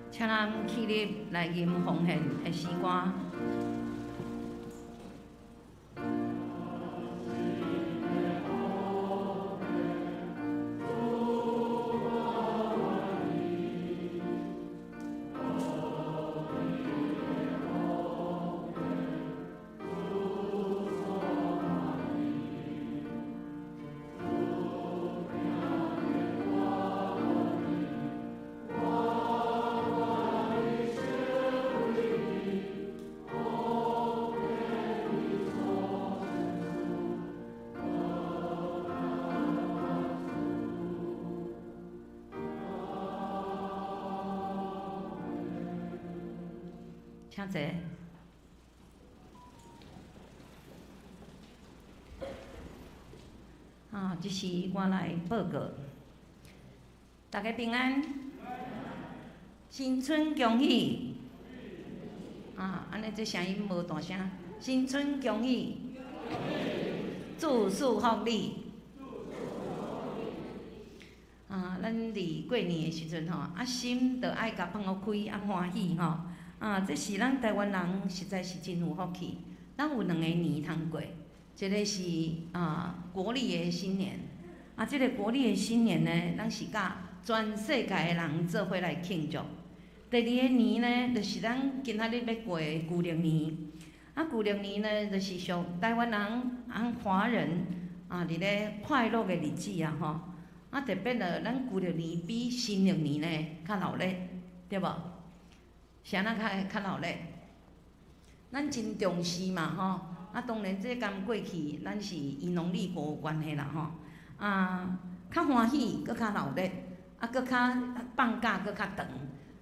请咱起立来吟奉献的诗歌。请坐。啊，这是我来报告。大家平安，新春恭喜。啊，按呢这声音无大声。新春恭喜，主赐福你。啊，咱伫过年的时阵吼，啊心就爱共放予开，啊欢喜吼。啊，这是咱台湾人实在是真有福气。咱有两个年通过，一个是国历的新年，啊，這个國曆的新年呢，咱是佮全世界的人做伙來慶祝。第二个年呢，就是咱今仔日欲過的舊曆年。啊，舊曆年呢，就是屬台灣人、咱華人啊，佇咧快樂的日子啊，吼。啊，特別呢，咱舊曆年比新曆年呢較鬧熱，對無？啥人較較鬧熱？咱真重視嘛，吼。啊，當然這佮過去咱是與農曆國有關係啦，吼。啊，較歡喜，閣較鬧熱，啊，閣較放假閣較長。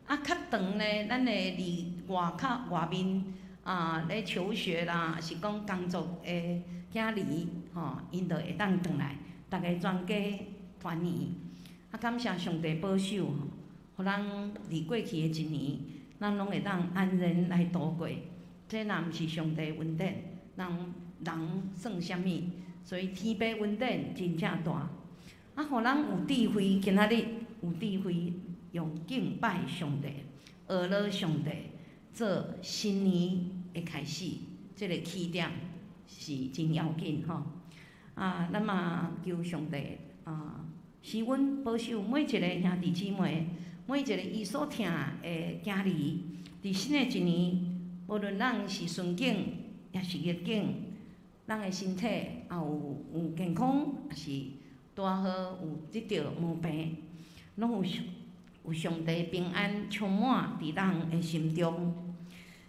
啊，較長呢，咱會佇外口外面啊咧求學啦，抑是講工作的囝兒吼，𪜶就會當轉來，逐个全家團圓。啊，感謝上帝保守，予咱佇過去的一年，咱攏會當安然來度過。這若毋是上帝恩典，人人算啥物？所以天父恩典真正大。啊，予咱有智慧，今仔日有智慧，用敬拜上帝、學樂上帝，做新年的開始，這个起點是真要緊吼。啊，咱嘛求上帝啊，賜阮保守每一個兄弟姊妹，每一個伊所疼的囝兒，佇新的一年，無論咱是順境抑是逆境，咱的身體也有健康，抑是拄仔好有得著毛病，攏有上帝平安充滿佇咱的心中，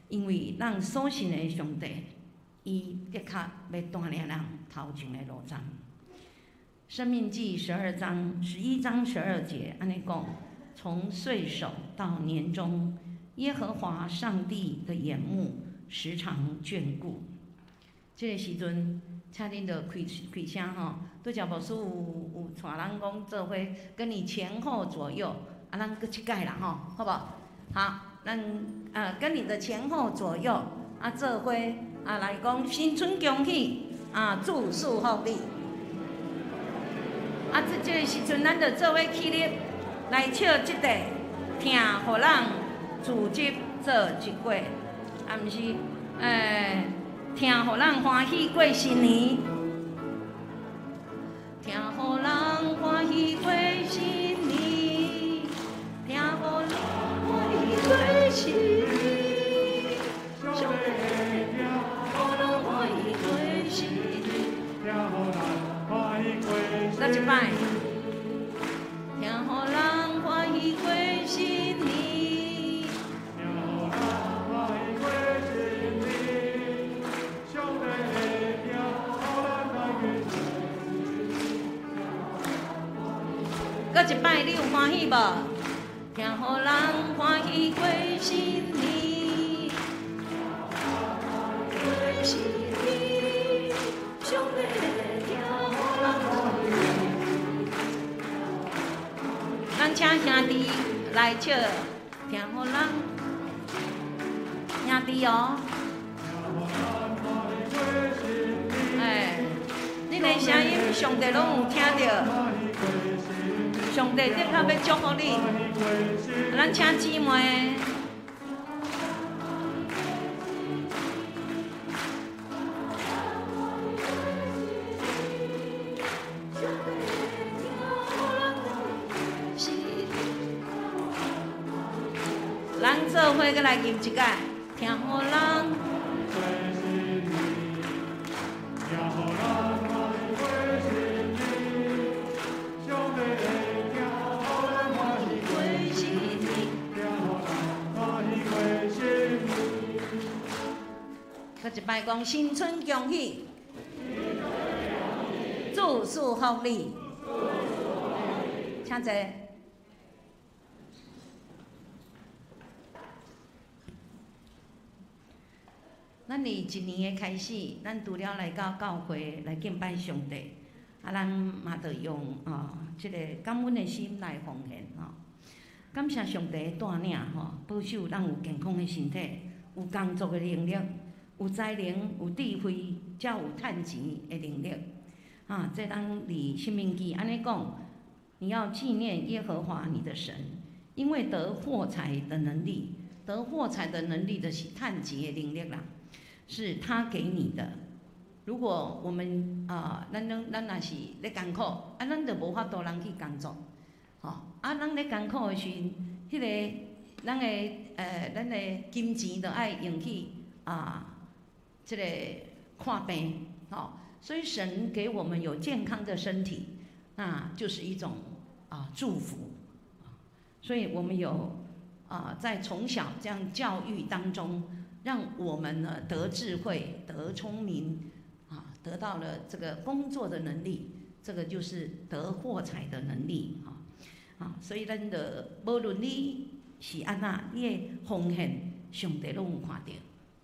因為咱所信的上帝，伊的確欲帶領咱頭前的路程。申命記12章11章12節，按呢講：從歲首到年終，耶和華上帝的眼目時常眷顧。這个時陣，請恁著開開聲吼。拄才牧師有帶咱講做伙，跟你前後左右，啊，咱閣一擺啦吼，好無？好，咱跟你的前後左右啊做伙啊來講新春恭喜啊，主賜福你。啊，這個時陣，咱就做伙起立來唱這個，疼予人自執做一過，啊，毋是，疼予人歡喜過新年，疼予人歡喜過新年，疼予人歡喜過新年，上帝疼予人歡喜過新年，疼予人歡喜過再一擺，疼予人歡喜過新年。疼予人歡喜過新年，上帝疼予咱來過新年。閣一擺，你有歡喜無？疼予人歡喜過新年，過新年，上帝疼予人歡喜。咱請兄弟來唱，疼予人兄弟哦，哎，恁的聲音上帝攏有聽著，上帝的確欲祝福你。咱請姊妹。咱做伙閣來吟一擺，疼予人。過新年，疼予人歡喜過新年，上帝疼予咱歡喜過新年，疼予人歡喜過新年。閣一擺講新春恭喜，主賜福你，請坐。咱佇一年的開始，咱除了來到教會來敬拜上帝，啊，咱嘛著用這个感恩的心來奉獻吼。感謝上帝的帶領吼，保守咱有健康的身體，有工作的能力，有才能、有智慧，才有趁錢的能力。啊，這咱佇申命記按呢講，你要紀念耶和華你的神，因為得貨財的能力，得貨財的能力就是趁錢的能力啦。是他給你的，如果我們啊，咱攏咱若是咧艱苦，啊，咱就無法度人去工作，吼。啊，咱咧艱苦的時陣，彼個咱的金錢就愛用去啊，這個看病，吼。所以神給我們有健康的身體，那就是一種啊祝福。所以我們有啊，在從小這樣教育當中，讓我們呢得智慧、得聰明。得到了這個工作的能力，這個就是得貨財的能力啊！啊，所以咱的無論你是按怎，你的奉獻，上帝攏有看著，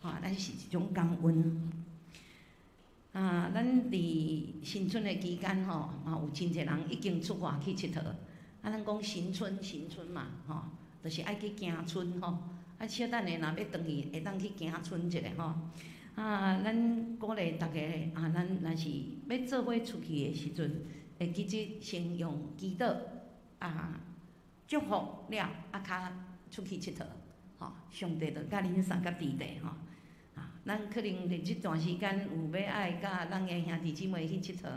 啊，咱是一種感恩。啊，咱佇新春的期間吼，啊，有真濟人已經出外去𨑨迌。啊，咱講新春新春嘛，吼，就是愛去行春吼。啊，小等下若欲轉去，會當去行春一下吼。啊，咱鼓勵大家啊，咱若是欲做伙出去的時陣，會記得先用祈禱啊，祝福了，啊，較出去𨑨迌，吼，上帝就佮恁相佮佇咧吼。啊，咱可能佇這段時間有欲愛佮咱的兄弟姊妹去𨑨迌，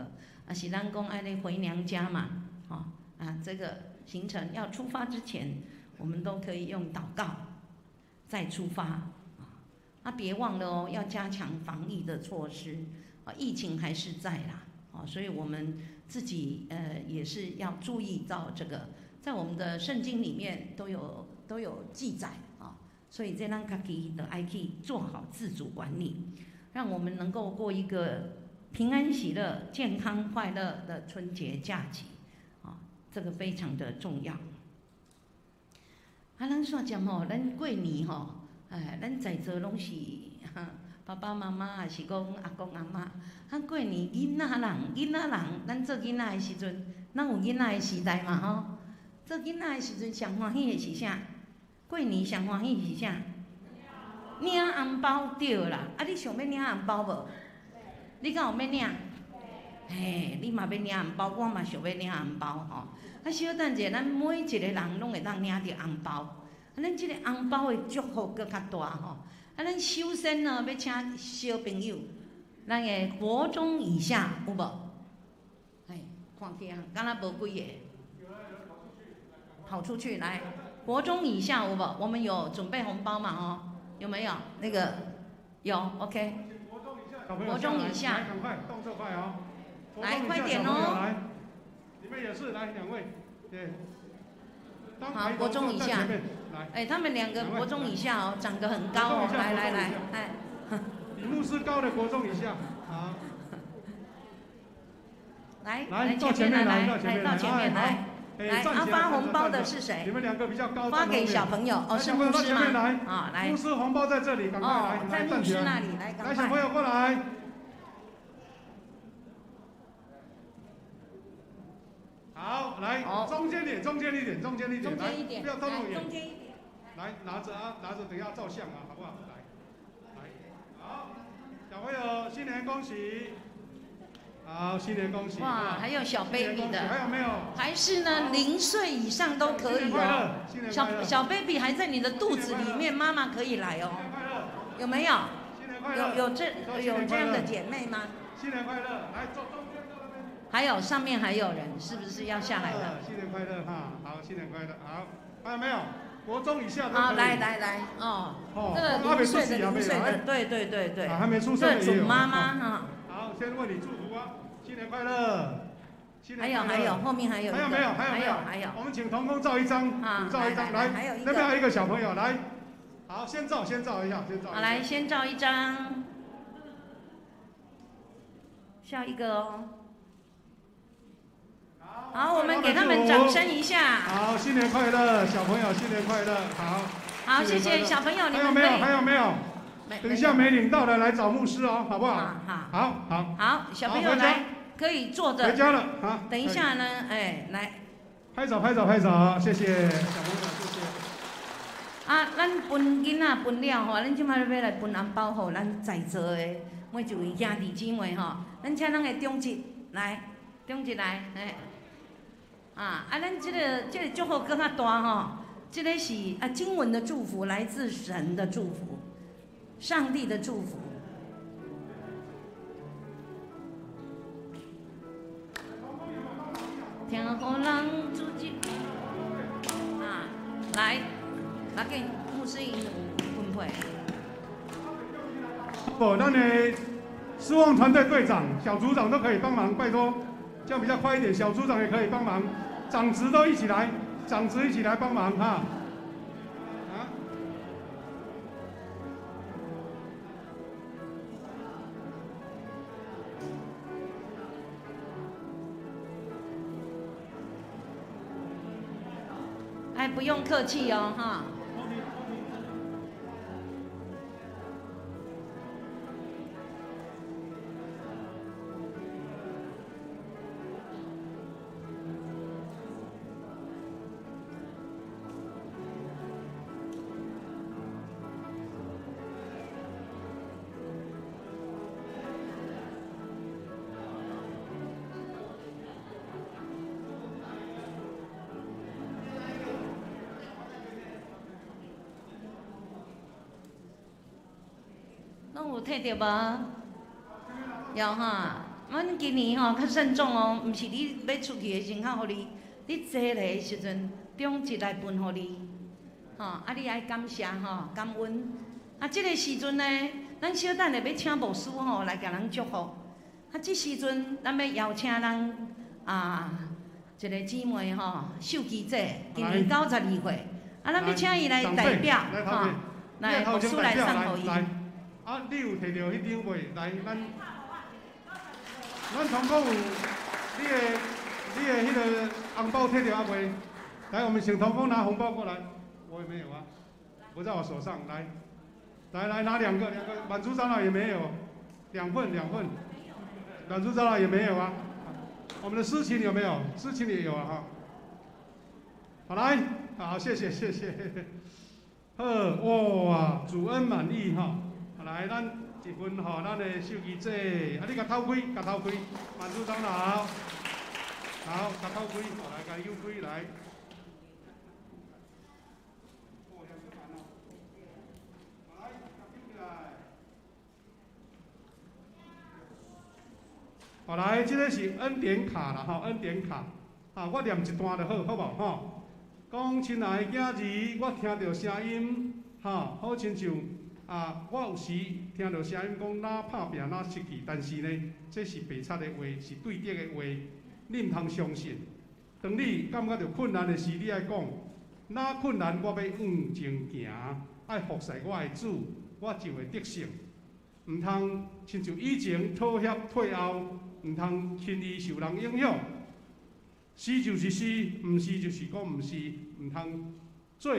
啊是咱講愛咧回娘家嘛，吼，啊，這個行程要出發之前，我們都可以用禱告再出發。啊，別忘了哦，要加強防疫的措施啊，疫情還是在啦，啊，所以我們自己也是要注意到這個，在我們的聖經裡面都有記載啊，所以這咱家己都愛去做好自主管理，讓我們能夠過一個平安喜樂、健康快樂的春節假期，啊，這個非常的重要。啊，咱煞講吼，咱過年吼。哎，咱在座攏是爸爸媽媽，還是講阿公阿嬤。啊，過年囡仔人，囡仔人，咱做囡仔的時陣，咱有囡仔的時代嘛吼。做囡仔的時陣，上歡喜的是啥？過年上歡喜是啥？領紅包對啦。啊，你想欲領紅包無？你敢有欲領？嘿，你嘛欲領紅包，我嘛想欲領紅包吼。啊，小等者，咱每一個人攏會當領著紅包。啊，咱這個紅包的祝福閣較大吼。啊，咱首先呢，欲請小朋友，咱的國中以下有無？哎，看起來敢若無幾個。跑出去來，國中以下有無？我們有準備紅包嘛？哦，有沒有？那個有，OK。國中以下，趕快，動作快哦！來，快點哦！來，你們也是，來兩位，對。好，國中以下，哎，他們兩個國中以下哦，長得很高哦，來來來，哎。比牧師高的國中以下，好。來，來到前面來，來到前面來，來，啊，發紅包的是誰？你們兩個比較高。發給小朋友，哦，是牧師嗎？啊，來。牧師紅包在這裡，趕快來，在牧師那裡，來，來，小朋友過來。好，來，中間點，中間一點，中間一點，來，不要太遠。中間一點。來，拿着啊，拿着，等下照相啊，好不好？來，來，好，小朋友，新年恭喜！好，新年恭喜！哇，還有小 baby 的，還有沒有？還是呢，0歲以上都可以哦。小小 baby 還在你的肚子裡面，媽媽可以來哦。有沒有？有這樣的姐妹嗎？新年快樂！來，坐中間。還有上面還有人，是不是要下來了？新年快樂哈！好，新年快樂，好，還有沒有？國中以下。好，來來來，哦，這個0歲的0歲的，對對對對，還沒出生的這準媽媽哈。好，先為你祝福啊！新年快樂！還有還有，後面還有。還有沒有？還有沒有？還有。我們請同工照一張，照一張，來，還有一個。那邊還有一個小朋友，來，好，先照，先照一下，先照。好，來，先照一張。下一個哦。好，我們給他們掌聲一下。好，新年快樂，小朋友，新年快樂。好。好，謝謝小朋友，你們還有沒有？還有沒有？等一下沒領到的來找牧師哦，好不好？好。好好。好，小朋友來，可以坐着。回家了，好。等一下呢，哎，來。拍手，拍手，拍手，謝謝小朋友，謝謝。啊，咱分囡仔分了吼，咱這擺欲來分紅包予咱在座的每一位兄弟姊妹吼，咱請咱的長執來，長執來，哎。啊啊！咱這個祝福閣較大吼，這個是啊經文的祝福，來自神的祝福，上帝的祝福。紧，牧师𪜶有分配。不，咱的侍奉团队队长、小组长都可以帮忙，拜托，这样比较快一点。小组长也可以帮忙，长执都一起来，长执一起来帮忙哈。啊？哎，不用客气哦，哈。拢有摕著无？有哈，阮今年吼较慎重哦，毋是你欲出去的时阵较予你，你坐来的时阵，中一来分予你，吼，啊你爱感谢吼，感恩。啊，这个时阵呢，咱小等下欲请牧师吼来共咱祝福。啊，这时阵咱欲邀请咱啊一个姊妹吼，秀琪姐，今年92岁，啊，咱欲请伊来代表吼，来牧师来送予伊。啊，你有摕著彼张未？来，咱同工有你的彼个红包摕著啊未？来，我们请同工拿红包过来。我也没有啊，不在我手上。来，来来拿两个，两个满足长老也没有，两份两份，满足长老也没有啊。我们的司琴有没有？司琴也有啊哈。好来，好谢谢谢谢。好哇，主恩满意哈。来，咱一份吼，咱的秀琪姐，啊，你共偷开，共偷开，满足长老，好，共偷开，来，共扭开来。好，来，这个是恩典卡啦，吼，恩典卡，啊，我念一段就好，好无吼？讲亲爱的囝儿，我听著声音，吼，好亲像。啊，我有时听著声音讲，若拍拚，若失去，但是呢，这是白贼的话，是对敌的话，你毋通相信。当你感觉著困难的时，你爱讲，若困难，我欲向前行，爱服侍我的主，我就会得胜。毋通亲像以前妥协退后，毋通轻易受人影响。是就是是，毋是就是讲毋是，毋通做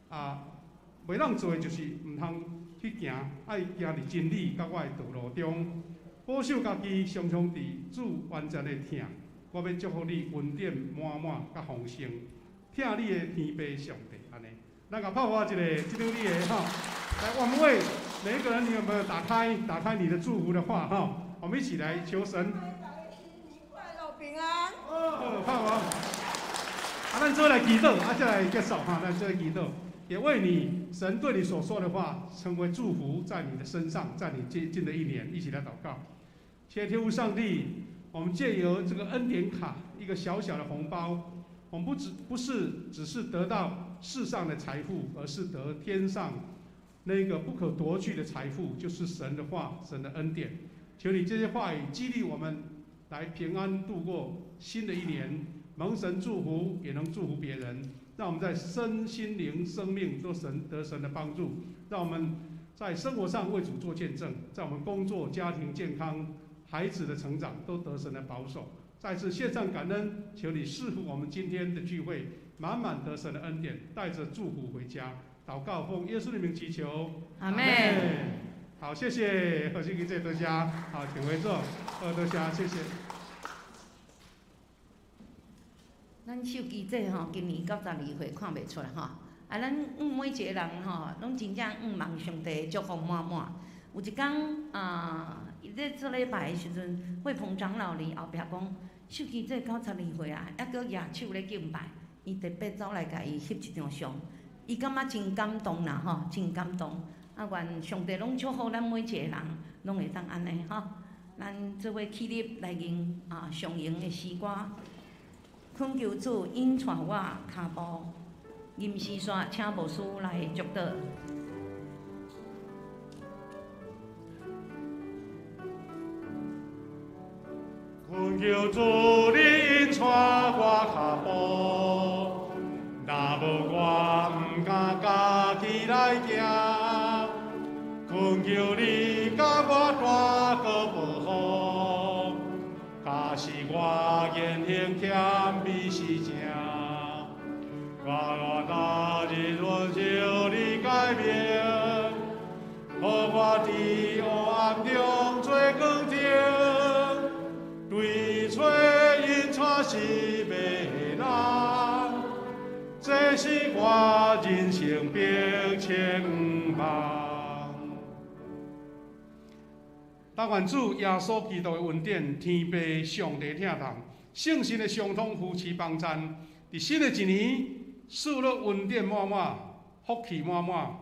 啊。袂当做的就是毋通去行，爱行伫真理佮我的道路中，保守家己，常常伫主完全的疼。我欲祝福你恩典满满佮丰盛，疼你的天父上帝按呢。咱共拍破一个，这张你的吼。来，我们为每一个人，你有没有打开打开你的祝福的话哈？我们一起来求神。新年快乐，平安。哦，好啊。啊，咱做来祈祷，啊，再来结束哈，咱做来祈祷。也为你神对你所说的话成为祝福，在你的身上，在你接近的一年，一起来祷告。亲爱的天父上帝，我们借由这个恩典卡，一个小小的红包，我们不是只是得到世上的财富，而是得天上那个不可夺去的财富，就是神的话，神的恩典。求你这些话语激励我们，来平安度过新的一年，蒙神祝福，也能祝福别人。让我们在身心灵生命都神得神的帮助，让我们在生活上为主做见证，在我们工作、家庭健康、孩子的成长都得神的保守。再次献上感恩，求你赐福我们今天的聚会，满满得神的恩典，带着祝福回家。祷告奉耶稣的名祈求，阿们。好，谢谢何信给多谢，好，请回座，多谢，谢谢。咱秀琪姐吼，今年92岁，看袂出来吼。啊，咱每一个人吼，拢真正向望上帝祝福满满。有一工啊，伊咧做礼拜的时阵，惠鹏长老伫后壁讲，秀琪姐92岁啊，犹阁举手咧敬拜，伊特别走来共伊翕一张相，伊感觉真感动啦吼，真感动。啊，愿上帝拢祝福咱每一个人，拢会当按呢吼。咱做伙起立来吟啊上荣的诗歌。恳求主引带我跤步。吟诗煞请牧师来祝祷。恳求主你引带我跤步，若无我毋敢家己来行。恳求你共我大阁保护，假使我言行谦卑是正，我愿逐日遵守你诫命，予我伫黑暗中做光灯。对找引带失迷的人，这是我人生迫切愿望。但愿主耶稣基督的恩典、天父上帝疼痛、圣神的相通扶持帮赞，伫新的一年，赐予恩典满满，福气满满。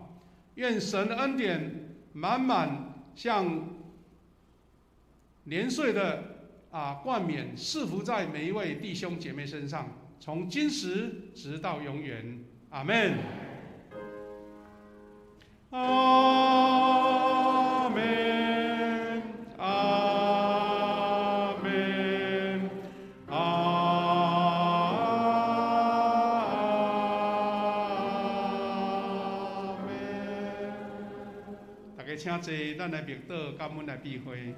愿神的恩典满满，像年岁的冠冕，赐福在每一位弟兄姐妹身上，从今时直到永远。阿们。阿们，阿们，阿们。大家请坐，咱来默祷，感恩来闭会。